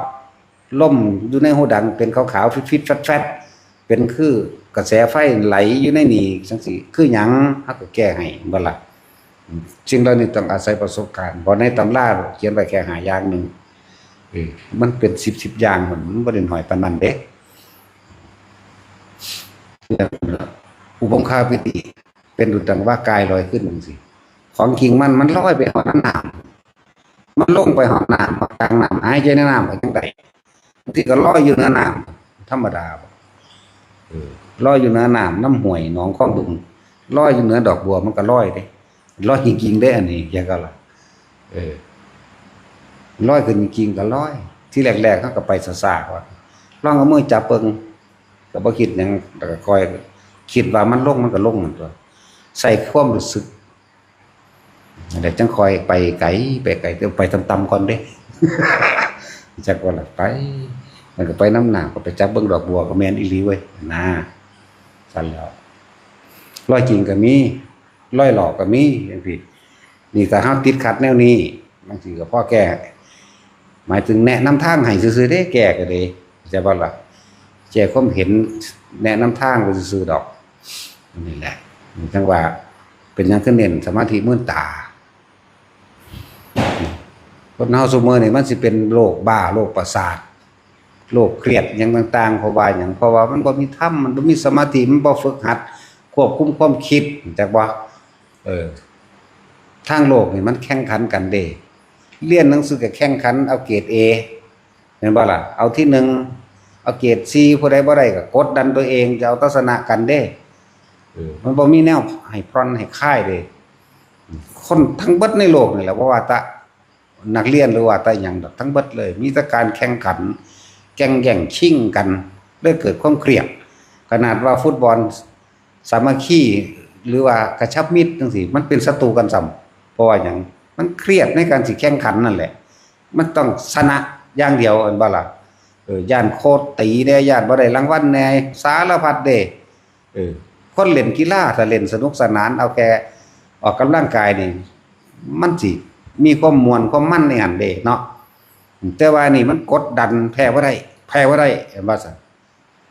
ลมอยู่ในหูดังเป็นขาวๆ ฟิดๆ แฟดๆ เป็นคือกระแสไฟไหลอยู่ในนี่จังซี่ คือหยัง เฮาก็แก้ให้ บ่ล่ะ สิ่งเหล่านี้ต้องอาศัยประสบการณ์ เพราะในตำราเขียนไว้แค่ห้าอย่างหนึ่ง เออ มันเป็นสิบ สิบอย่าง มัน มันบ่ได้น้อยปานนั้นเด้ อุปงคาปิติ เป็นดุจดังว่ากายลอยขึ้นจังซี่ ของจริงมัน มันลอยไปฮอดน้ำ มันลงไปฮอดน้ำ ฮอดกลางน้ำ หายใจในน้ำไปจังใด บางทีก็ลอยอยู่เหนือน้ำ ธรรมดาบ่ เออ ลอยอยู่เหนือน้ำ น้ำห้วย หนอง คลอง บึง ลอยอยู่เหนือดอกบัว มันก็ลอยเด้ ลอยจริงๆ เด้ อันนี้ แกก็ล่ะ เออ ลอยขึ้นจริงๆ ก็ลอย ที่แรกๆ เขาก็ไปซ่าๆ ก่อน ลองเอามือจับเบิ่ง ก็บ่คิดหยัง แล้วก็ค่อยคิดว่ามันลง มันก็ลงนั่นตัว ใส่ความรู้สึก แล้วจังค่อยไปไกล ไปไกล แต่ไปต่ำๆ ก่อนเด้ จักว่าล่ะ ไป มันก็ไปนำน้ำ ก็ไปจับเบิ่งดอกบัว ก็แม่นอีหลีเว้ย นะ ซั่นแล้ว ลอยจริงก็มี ลอยหลอกก็มี จังซี้ นี่ถ้าเฮาติดขัดแนวนี้ บางทีก็พอแก้ หมายถึงแนะนำทางให้ซื่อๆ เด้ แก้ก็ได้ เข้าใจบ่ล่ะ แก้ความเห็น แนะนำทางไปซื่อๆ ดอก นี่แหละ จังว่า เป็นหยังคือเน้นสมาธิมืนตา คนเฮาซุมื้อนี่มันสิเป็นโรคบ้า โรคประสาท โรคเครียดหยังต่างๆ เพราะว่าหยัง เพราะว่ามันบ่มีธรรม มันบ่มีสมาธิ มันบ่ฝึกหัดควบคุมความคิด จักบ่ เออ ทางโลกนี่มันแข่งขันกันเด้ เรียนหนังสือก็แข่งขันเอาเกรด A แม่นบ่ล่ะ เอาที่หนึ่ง เอาเกรด C ผู้ใดบ่ได้ก็กดดันตัวเอง จะเอาทัศนะกันเด้ เออ มันบ่มีแนวให้ผ่อนให้คลายเด้ คนทั้งเบิดในโลกนี่แหละ บ่ว่าแต่นักเรียนหรือว่าแต่หยังดอก ทั้งเบิดเลย มีแต่การแข่งขัน แก่งแย่งชิงกัน เลยเกิดความเครียด ขนาดว่าฟุตบอลสามัคคี หรือว่ากระชับมิตรจังซี้ มันเป็นศัตรูกันซ้ำ เพราะว่าหยัง มันเครียดในการสิแข่งขันนั่นแหละ มันต้องชนะอย่างเดียว แม่นบ่ล่ะ เออ ย้านโค้ชตีแน่ ย้านบ่ได้รางวัลแน่ สารพัดเด้ เออ คนเล่นกีฬา ถ้าเล่นสนุกสนาน เอาแค่ออกกำลังกายนี่ มันสิมีความม่วนความมันในหั้นเด้เนาะ แต่ว่านี่มันกดดัน แพ้บ่ได้ แพ้บ่ได้ แม่นบ่ซั่น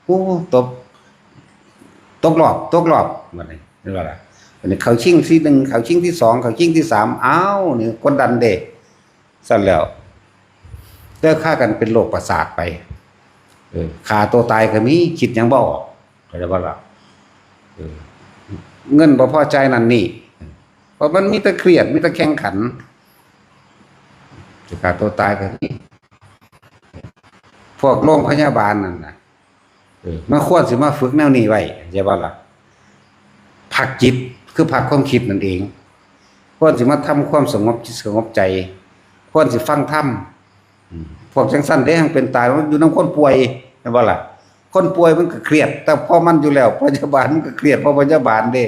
โอ้ ตก ตกรอบ ตกรอบ บัดนี้ แม่นบ่ล่ะ บัดนี้เข้าชิงที่หนึ่ง เข้าชิงที่สอง เข้าชิงที่สาม อ้าว นี่กดดันเด้ ซั่นแล้ว แต่ฆ่ากันเป็นโรคประสาทไป เออ ฆ่าตัวตายก็มี คิดหยังบ่ออก เข้าใจบ่ล่ะ เออ เงินบ่พอจ่ายนั่นนี่ เพราะมันมีแต่เครียด มีแต่แข่งขัน จะฆ่าตัวตายก็มี พวกโรงพยาบาลนั่นน่ะ เออ มันควรสิมาฝึกแนวนี้ไว้ เข้าใจบ่ล่ะ พักจิต คือพักความคิดนั่นเอง ควรสิมาทำความสงบจิตสงบใจ ควรสิฟังธรรม อืม พวกจังซั่นเด้ ยังเป็นตาย มันอยู่นำคนป่วย แม่นบ่ล่ะ คนป่วยมันก็เครียด แต่พอมันอยู่แล้ว พยาบาลมันก็เครียด เพราะพยาบาลเด้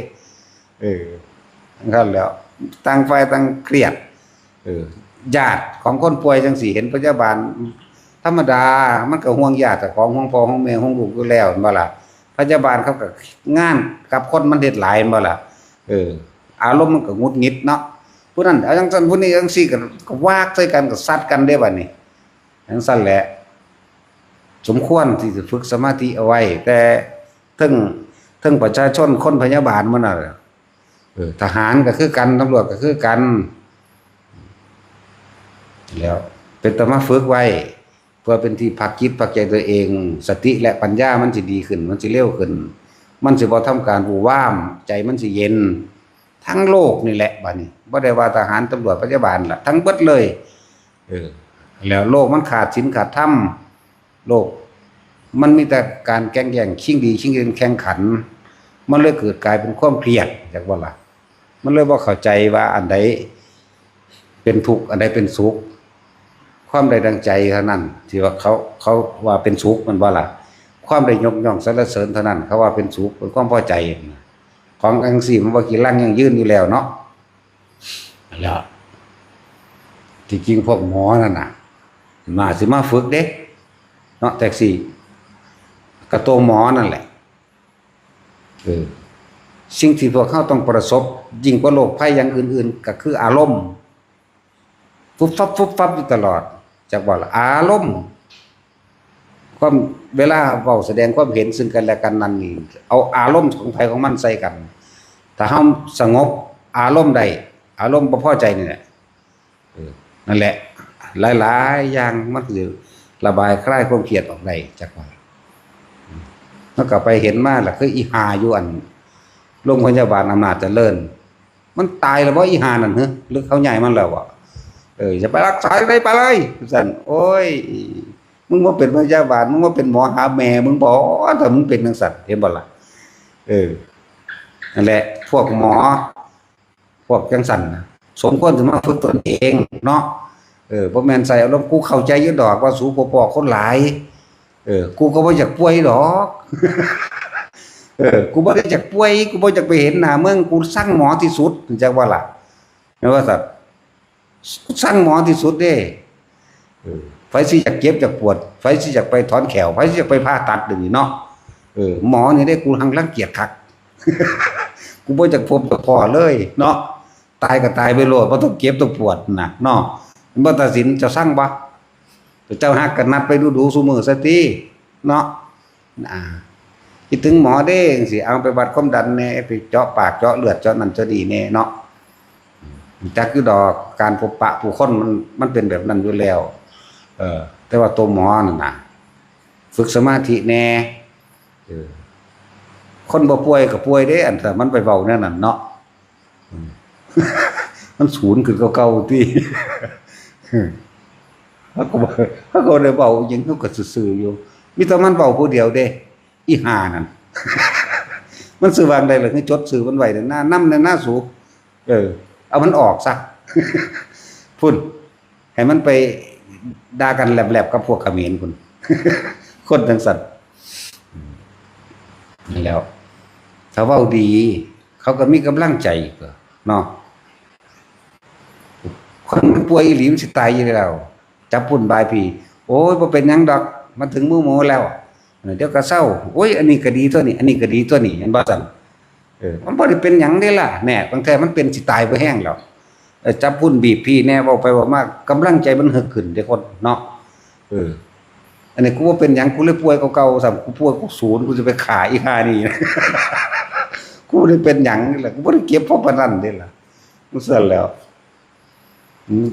เออ จังซั่นแล้ว ต่างฝ่ายต่างเครียด เออ ญาติของคนป่วยจังซี้ เห็นพยาบาล ธรรมดา มันก็ห่วงญาติเจ้าของ ห่วงพ่อ ห่วงแม่ ห่วงลูกอยู่แล้ว แม่นบ่ล่ะ พยาบาลเขาก็งานกับคนมันเฮ็ดหลาย แม่นบ่ล่ะ เออ อารมณ์มันก็หงุดหงิดเนาะ ผู้นั้นเอาจังซั่น ผู้นี้จังซี่ ก็ ก็วากใส่กัน ก็ซัดกันเด้บัดนี้ จังซั่นแหละ สมควรที่จะฝึกสมาธิเอาไว้ แต่เทิง เทิงประชาชน คนพยาบาลหมู่นั่นน่ะ เออ ทหารก็คือกัน ตำรวจก็คือกัน แล้วเป็นตามาฝึกไว้ เพื่อเป็นที่พักจิตพักใจตัวเอง สติและปัญญามันสิดีขึ้น มันสิเร็วขึ้น มันสิบ่ทำการบู่วาม ใจมันสิเย็น ทั้งโลกนี่แหละบัดนี้ บ่ได้ว่าทหาร ตำรวจ พยาบาลล่ะ ทั้งเบิดเลย เออ แล้วโลกมันขาดศีลขาดธรรม โลกมันมีแต่การแก่งแย่ง ชิงดีชิงเด่น แข่งขัน มันเลยเกิดกลายเป็นความเครียด จักบ่ล่ะ มันเลยบ่เข้าใจว่าอันใดเป็นทุกข์ อันใดเป็นสุข ความได้ดังใจเท่านั้น ที่ว่าเขา เขาว่าเป็นสุข แม่นบ่ล่ะ ความได้ยกย่องสรรเสริญเท่านั้น เขาว่าเป็นสุข เป็นความพอใจ ของจั่งซี้มันบ่กินรังยั่งยืนอยู่แล้วเนาะ แล้ว ที่จริงพวกหมอนั่นน่ะ น่าสิมาฝึกเด้ เนาะ แท็กซี่ กะตัวหมอนั่นแหละ เออ สิ่งที่พวกเขาต้องประสบ ยิ่งกว่าโรคภัยอย่างอื่นๆ ก็คืออารมณ์ ฟุบฟับ ฟุบฟับอยู่ตลอด จักว่าล่ะ อารมณ์ ความ เวลาเว้าแสดงความเห็นซึ่งกันและกันนั่นนี่ เอาอารมณ์ของไผของมันใส่กัน ถ้าเฮาสงบอารมณ์ได้ อารมณ์บ่พอใจนี่แหละ เออ นั่นแหละ หลายๆ อย่างมันคือระบายคลายความเครียดออกได้ จักว่า แล้วก็ไปเห็นมาล่ะ คืออีห่าอยู่อัน โรงพยาบาลอำนาจเจริญ มันตายแล้วบ่อีห่านั่นเหรอ หรือเขาย้ายมันแล้วบ่ เออ จะไปรักษาได้ไปเลย ซั่น โอ้ย มึงมาเป็นพยาบาล มึงมาเป็นหมอหาแม่มึงบ่ ถ้ามึงเป็นจั่งซั่น เห็นบ่ล่ะ เออ นั่นแหละ พวกหมอ พวกจั่งซั่นน่ะ สมควรสิมาฝึกตนเองเนาะ เออ บ่แม่นใส่อารมณ์ กูเข้าใจอยู่ดอกว่าสูพวกพ้อคนหลาย เออ กูก็บ่อยากป่วยดอก เออ กูบ่ได้อยากป่วย กูบ่อยากไปเห็นหน้ามึง กูซังหมอที่สุด จักว่าล่ะ แม่นว่าซั่น กูซังหมอที่สุดเด้ เออ ไผสิอยากเจ็บอยากปวด ไผสิอยากไปถอนแข้ว ไผสิอยากไปผ่าตัด เดี๋ยวนี้เนาะ เออ หมอนี่เด้ กูหังรังเกียจคัก กูบ่อยากพบอยากพ้อเลยเนาะ ตายก็ตายไปโลด บ่ต้องเจ็บต้องปวดน่ะเนาะ มันบ่ตัดสิน เจ้าซังบ่ เจ้าฮักก็นัดไปดูๆ ซุมื้อซะติ เนาะ อ่า คิดถึงหมอเด้จั่งซี้ เอาไปวัดความดันแหน่ ไปเจาะปากเจาะเลือดเจาะนั่นเจาะนี่แหน่เนาะ จักอยู่ดอก การพบปะผู้คนมัน มันเป็นแบบนั้นอยู่แล้ว เออ แต่ว่าตัวหมอนั่นน่ะ ฝึกสมาธิแหน่ เออ คนบ่ป่วยก็ป่วยเด้ อันถ้ามันไปเว้าแนวนั้นเนาะ อืม มันสูนขึ้นกว่าเก่าติ เฮาก็บ่ เฮาก็บ่ได้เว้าหยัง เฮาก็ซื่อๆ อยู่ มีแต่มันเว้าผู้เดียวเด้ อีห่านั่น มันซื้อวางได้เลย ให้จดชื่อมันไว้นะ หน้านำในหน้าสู เออ เอามันออกซะ พุ่น ให้มันไปด่ากันแหลบๆ กับพวกเขมรพุ่น คนจั่งซั่น นั่นแหล้ว ถ้าเว้าดี เขาก็มีกำลังใจก็เนาะ คนมันป่วยอีหลีมันสิตายอยู่แล้ว จับพุ่นบายพี โอ้ย บ่เป็นหยังดอก มาถึงมือหมอแล้ว เดี๋ยวก็เซา โอ้ย อันนี้ก็ดีตัวนี้ อันนี้ก็ดีตัวนี้ เห็นบ่ซั่น เออ มันบ่ได้เป็นหยังเด้ล่ะ แน่ บางเทื่อมันเป็นสิตายบ่แฮงแล้ว เออ จับพุ่นบีบพีแน่ เว้าไปเว้ามา กำลังใจมันเฮิกขึ้นเด้คนเนาะ เออ อันนี้กูบ่เป็นหยัง กูเลยป่วยกว่าเก่าซ้ำ กูป่วยกูสูน กูสิไปฆ่าอีห่านี่ กูบ่ได้เป็นหยังนี่แหละ กูบ่ได้เจ็บเพราะปานนั้นเด้ล่ะ มันซั่นแหล้ว อืม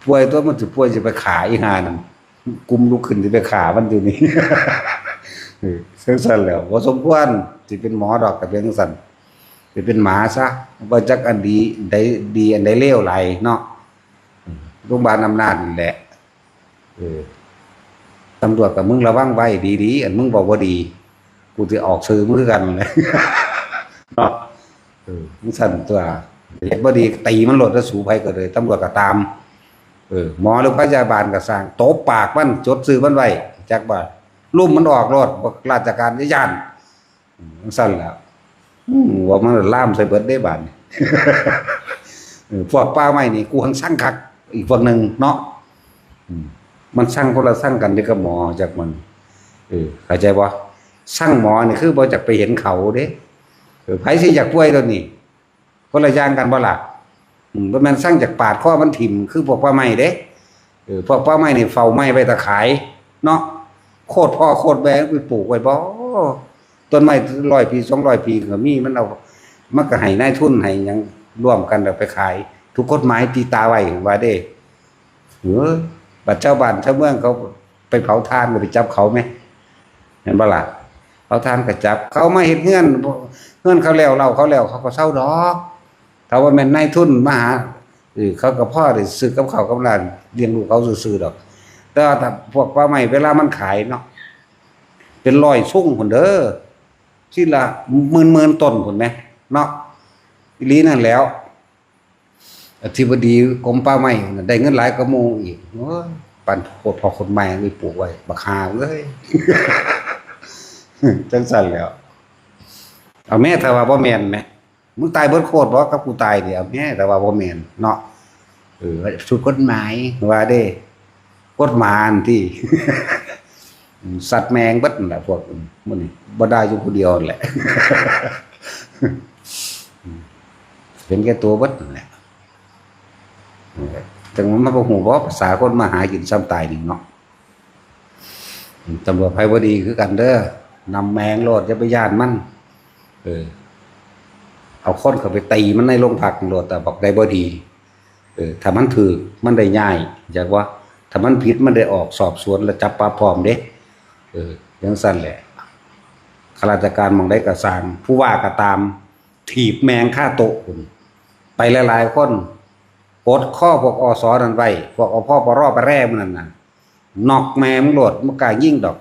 ป่วยตัวมันสิป่วยสิไปฆ่าอีห่านั่น กุมลุกขึ้นสิไปฆ่ามันอยู่นี่ เออ จั่งซั่นแหล้ว บ่สมควรสิเป็นหมอดอก ก็เป็นจั่งซั่น สิเป็นหมาซะ บ่จักอันดี ใดดี อันใดเลวหลายเนาะ อืม โรงพยาบาลอำนาจนี่แหละ เออ ตำรวจกับมึงระวังไว้ดีๆ อันมึงเว้าบ่ดี กูสิออกชื่อมึงคือกันนั่นแหละ เนาะ เออ มึงซั่นตัว เฮ็ดบ่ดีตีมันโลด แล้วสู้ไผก็เลย ตำรวจก็ตาม เออ หมอหรือพยาบาลก็ซ่าง ตบปากมัน จดชื่อมันไว้ จักว่า ลุ่มมันออกโลด พวกราชการย้าน อืม จั่งซั่นล่ะ อืม ว่ามันลามใส่เบิดเด้บาดนี้ เออ พวกป่าไม้นี่ กูหังซังคัก อีกพวกหนึ่งเนาะ อืม มันซังคนละซังกันเด้กับหมอ จักมัน เออ เข้าใจบ่ ซังหมอนี่คือบ่จักไปเห็นเขาเด้ เออ ไผสิอยากป่วยตัวนี้ คนละอย่างกันบ่ล่ะ อืม บ่แม่นซังจากปาดคอมันถิ่ม คือพวกป่าไม้เด้ เออ พวกป่าไม้นี่เฝ้าไม้ไว้ถ้าขาย เนาะ โคตรพ่อโคตรแม่ไปปลูกไว้บ่ ต้นไม้ร้อยปี สองร้อยปีก็มี มันเอา มันก็ให้นายทุนให้หยังร่วมกันเอาไปขาย ถูกกฎหมายตีตาไว้ว่าเด้ เออ บัดชาวบ้านชาวเมืองเขาไปเผาถ่านก็ไปจับเขาแหม เห็นบ่ล่ะ เผาถ่านก็จับ เขามาเฮ็ดเฮือน เฮือนเขาแล้ว เล้าเขาแล้ว เขาก็เซาดอก ถ้าว่าแม่นนายทุนมาหา เออ เขาก็พอได้ซื้อกับข้าวกับน้ำเลี้ยงลูกเขาซื่อๆดอก แต่ว่าถ้าพวกป่าไม้เวลามันขายเนาะ เป็นร้อยซุงพุ้นเด้อ ทีละหมื่นๆต้นพุ้นแหม เนาะ อีหลีนั่นแหล้ว อธิบดีกรมป่าไม้น่ะ ได้เงินหลายกว่าหมู่อีก โอ้ย ปานโคตรพ่อโคตรแม่ไปปลูกไว้ บักห่าเอ้ย จั่งซั้นแหล้ว เอาแม่ ถ้าว่าบ่แม่นแหม มึงตายเบิดโคตรบ่ กับกูตายนี่ เอาแม่ ถ้าว่าบ่แม่นเนาะ เออ สุดกฎหมาย ว่าเด้ กฎหมายอันที่ อืม สัตว์แม่งเบิดนั่นแหละ พวก อืม มื้อนี้ บ่ได้อยู่ผู้เดียวนั่นแหละ อืม เห็นแก่ตัวเบิดนั่นแหละ จั่งมันบ่ฮู้บ่ ภาษาคนมาหากินซ้ำตายนี่เนาะ ตำรวจไผบ่ดีคือกันเด้อ นำแม่งโลด อย่าไปย้านมัน เออ เอาคนเข้าไปตีมันในโรงพักโลด แต่บอกได้บ่ดี เออ ถ้ามันถืก มันได้ย้าย จักว่า ถ้ามันผิด มันได้ออกสอบสวน แล้วจับปรับพร้อมเด้ เออ จั่งซั้นแหละ ข้าราชการหม่องใดก็ซ่าง ผู้ว่าก็ตาม ถีบแม่งคาโต๊ะพุ้น ไปหลายๆคน กดคอพวก อส นั่นไว้ พวก อพปร ไปแร่มื้อนั้นน่ะ น็อกแม่มึงโลด บ่กล้ายิงดอก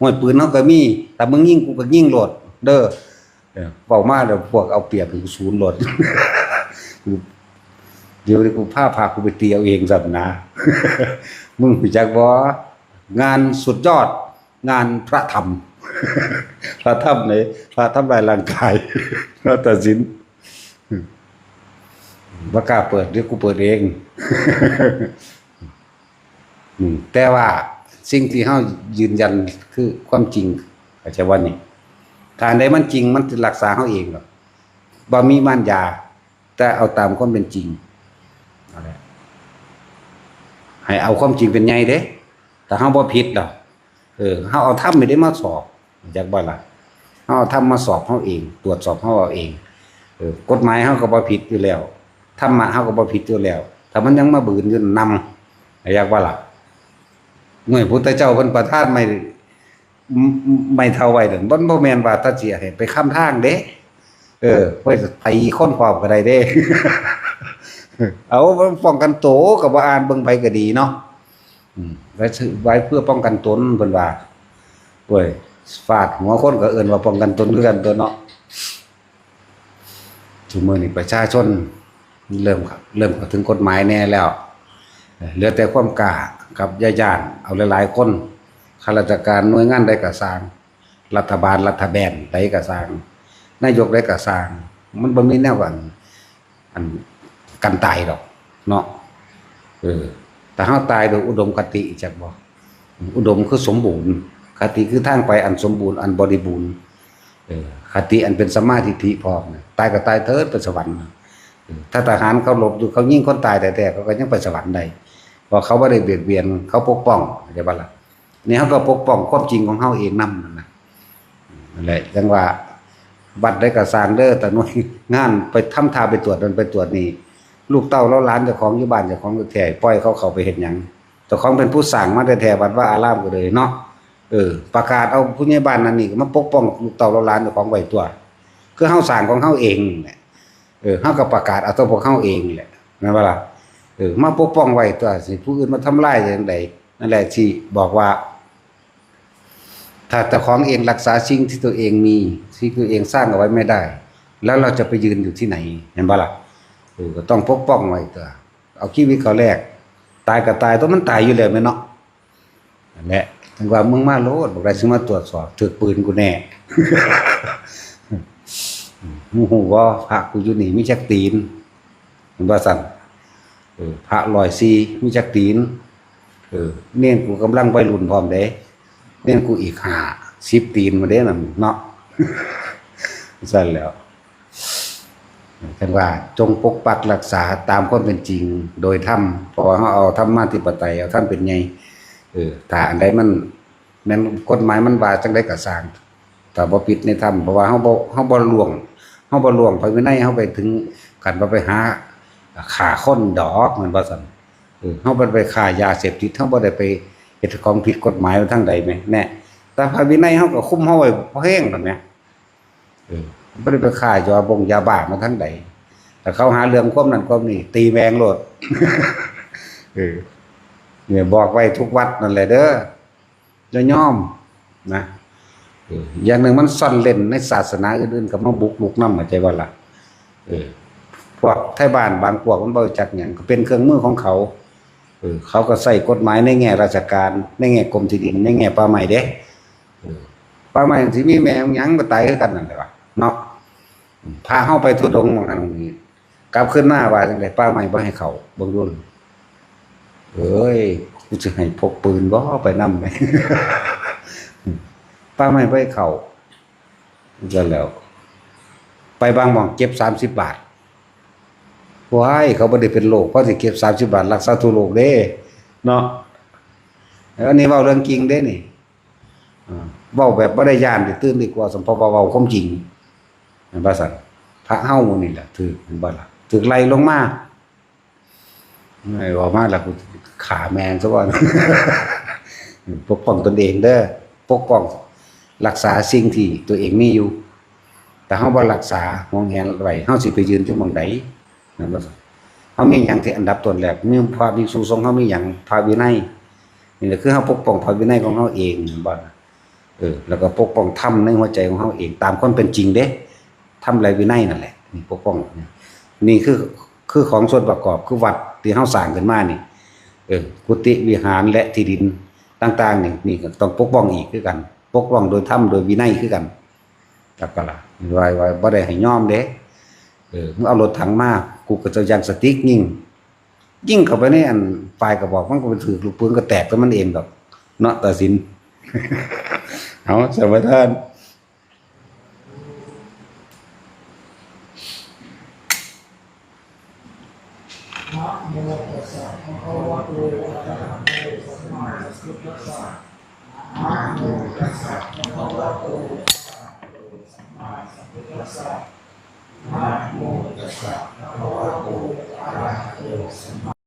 ห้วยปืนเฮาก็มี ถ้ามึงยิงกูก็ยิงโลด เด้อ เออ เว้ามาแล้วพวกเอาเปรียบกูศูนย์โลด เดี๋ยวนี้กูพาพากูไปตีเอาเองซ้ำนะ มึงรู้จักบ่ งานสุดยอด งานพระธรรม พระธรรมไหน พระทำลายร่างกาย พระตัดสิน บ่กล้าเปิด เดี๋ยวกูเปิดเอง อืม แต่ว่าสิ่งที่เฮายืนยันคือความจริง เข้าใจว่านี่ ถ้าอันใดมันจริง มันสิรักษาเฮาเองดอก บ่มีมารยา แต่เอาตามความเป็นจริง นั่นแหละ ให้เอาความจริงเป็นใหญ่เด้ ถ้าเฮาบ่ผิดดอก เออ เฮาเอาธรรมนี่เด้มาสอบ จักบ่ล่ะ เฮาเอาธรรมมาสอบเฮาเอง ตรวจสอบเฮาเอาเอง เออ กฎหมายเฮาก็บ่ผิดอยู่แล้ว ธรรมะเฮาก็บ่ผิดอยู่แล้ว ถ้ามันยังมาบืนอยู่นำ จักบ่ล่ะ เมื่อพุทธเจ้าเพิ่นประทานไม้ ไม้เท้าไว้นั่น บ่ บ่แม่นว่าถ้าสิให้ไปค้ำทางเด้ เออ ไปตีคนพร้อมก็ได้เด้ เอาป้องกันตัว ก็บ่อ่านเบิ่งไผก็ดีเนาะ อืม ไว้ซื้อ ไว้เพื่อป้องกันตน เพิ่นว่า โอ้ย ฟาดหัวคนก็เอิ้นว่าป้องกันตนคือกันตั๊วเนาะ ซุมื้อนี้ประชาชนเริ่ม เริ่มเข้าถึงกฎหมายแน่แล้ว เหลือแต่ความกล้ากับอย่าย้าน เอาหลายๆคน ข้าราชการหน่วยงานใดก็ซ่าง รัฐบาลรัฐแบนใดก็ซ่าง นายกใดก็ซ่าง มันบ่มีแนวอัน อันกันตายดอกเนาะ เออ ถ้าเฮาตายโดยอุดมคติจักบ่ อุดมคือสมบูรณ์ คติคือทางไปอันสมบูรณ์ อันบริบูรณ์ เออ คติอันเป็นสัมมาทิฏฐิพร้อมนะ ตายก็ตายเถิดไปสวรรค์นะ เออ ถ้าทหารเขารบอยู่ เขายิงคนตายแท้ๆ เขาก็ยังไปสวรรค์ได้ เพราะเขาบ่ได้เบียดเบียน เขาปกป้อง เข้าใจบ่ล่ะ นี่เฮาก็ปกป้องความจริงของเฮาเองนำนั่นนะ นั่นแหละ จั่งว่า วัดใดก็ซ่างเด้อ แต่หน่วยงานไปทำท่าไปตรวจนั่นไปตรวจนี่ ลูกเต้าเหล่าหลานเจ้าของอยู่บ้านเจ้าของแท้ๆ ปล่อยเขาเข้าไปเฮ็ดหยัง เจ้าของเป็นผู้สร้างมาแท้ๆ วัดวาอารามก็เลยเนาะ เออ ประกาศเอาผู้ใหญ่บ้านนั่นนี่มาปกป้องลูกเต้าเหล่าหลานเจ้าของไว้ตั๊ว คือเฮาสร้างของเฮาเองแหละ เออ เฮาก็ประกาศเอาตัวพวกเฮาเองแหละ แม่นบ่ล่ะ เออ มาปกป้องไว้ตั๊ว สิผู้อื่นมาทำลายจั่งใด นั่นแหละที่บอกว่า ถ้าเจ้าของเองรักษาสิ่งที่ตัวเองมี สิ่งที่ตัวเองสร้างเอาไว้ไม่ได้ แล้วเราจะไปยืนอยู่ที่ไหน แม่นบ่ล่ะ เออ ก็ต้องปกป้องไว้ตั๊ว เอาชีวิตเขาแลก ตายก็ตายตั๊ว มันตายอยู่แล้วแม่นเนาะ นั่นแหละ จั่งว่ามึงมาโลด บักใดสิมาตรวจสอบ ถืกปืนกูแน่ มึงฮู้บ่ พระกูอยู่นี่มีจักตีน แม่นบ่ซั่น เออ พระร้อยสี่มีจักตีน เออ เณรกูกำลังวัยรุ่นพร้อมเด้ เณรกูอีกห้าสิบตีนมาเด้นั่นเนาะ ซั่นแหล้ว จั่งว่าจงปกปักรักษาตามความเป็นจริงโดยธรรม เพราะว่าเฮาเอาธรรมาธิปไตย เอาธรรมเป็นใหญ่ เออ ถ้าอันใดมัน แม่นกฎหมายมันว่าจั่งใดก็ซ่าง ถ้าบ่ผิดในธรรม เพราะว่าเฮาบ่ เฮาบ่ล่วง เฮาบ่ล่วงพระวินัย เฮาไปถึงขั้นว่าไปหาฆ่าคนดอก แม่นบ่ซั่น เออ เฮาบ่ได้ไปค้ายาเสพติด เฮาบ่ได้ไปเฮ็ดของผิดกฎหมายทางใดแหม แน่ แต่พระวินัยเขาก็คุมเขาไว้พอแห้งแล้วแหม เออ บ่ได้ไปขายยาบงยาบ้ามาทางใด แต่เขาหาเรื่องความนั้นความนี้ ตีแมงโลด เออ เนี่ยบอกไว้ทุกวัดนั่นแหละเด้อ อย่ายอมนะ เออ อย่างหนึ่งมันซ่อนเร้นในศาสนาอื่นๆ ก็มาบุกรุกนำ เข้าใจบ่ล่ะ เออ พวกไทบ้านบางพวกมันบ่รู้จักหยัง ก็เป็นเครื่องมือของเขา เออ เขาก็ใช้กฎหมายในแง่ราชการ ในแง่กรมที่ดิน ในแง่ป่าไม้เด้ เออ ป่าไม้สิมีแม่หยังก็ตายคือกันนั่นแหละวะ เนาะ พาเฮาไปธุดงค์หม่องนั้นหม่องนี้ กลับคืนมาว่าจั่งใด ป่าไม้บ่ให้เข้า เบิ่งดู เอ้ย กูสิให้พกปืนบ่ไปนำ ป่าไม้บ่ให้เข้า จั่งแล้ว ไปบางหม่องเก็บสามสิบบาท ว้าย เขาบ่ได้เป็นโรค เขาสิเก็บสามสิบบาทรักษาทั่วโลกเด้ เนาะ อันนี้เว้าเรื่องจริงเด้นี่ อ่า เว้าแบบบ่ได้ย้านได้ตื่นได้กลัว สำเพราะว่าเว้าความจริง แม่นบ่ซั่น พระเฮานี่แหละถืก แม่นบ่ล่ะ ถืกไล่ลงมา ไอ้ออกมาแล้วกูฆ่าแม่งซะก่อน ปกป้องตนเองเด้อ ปกป้องรักษาสิ่งที่ตัวเองมีอยู่ แต่เฮาบ่รักษาหวงแหนไว้ เฮาสิไปยืนอยู่หม่องใด แม่นบ่ เฮามีหยังที่อันดับต้นแรก มีพระภิกษุสงฆ์ เฮามีหยัง พระวินัย นี่แหละคือเฮาปกป้องพระวินัยของเฮาเอง แม่นบ่ เออ แล้วก็ปกป้องธรรมในหัวใจของเฮาเอง ตามความเป็นจริงเด้ ธรรมและวินัยนั่นแหละ นี่ปกป้อง นี่คือ คือของส่วนประกอบ คือวัดที่เฮาสร้างขึ้นมานี่ เออ กุฏิวิหารและที่ดินต่างๆ นี่ นี่ก็ต้องปกป้องอีกคือกัน ปกป้องโดยธรรมโดยวินัยคือกัน แล้วก็ล่ะ ว่า ว่าบ่ได้ให้ยอมเด้ เออ มึงเอารถถังมา กูก็จะยางสติ๊กยิง ยิงเข้าไปในอันปลายกระบอก มันก็ไปถืกลูกปืนก็แตกแต่มันเองดอก เนาะ ตาสิน เอา สมาทาน นะโมตัสสะภะคะวะโต อะระหะโต สัมมาสัมพุทธัสสะ นะโมตัสสะภะคะวะ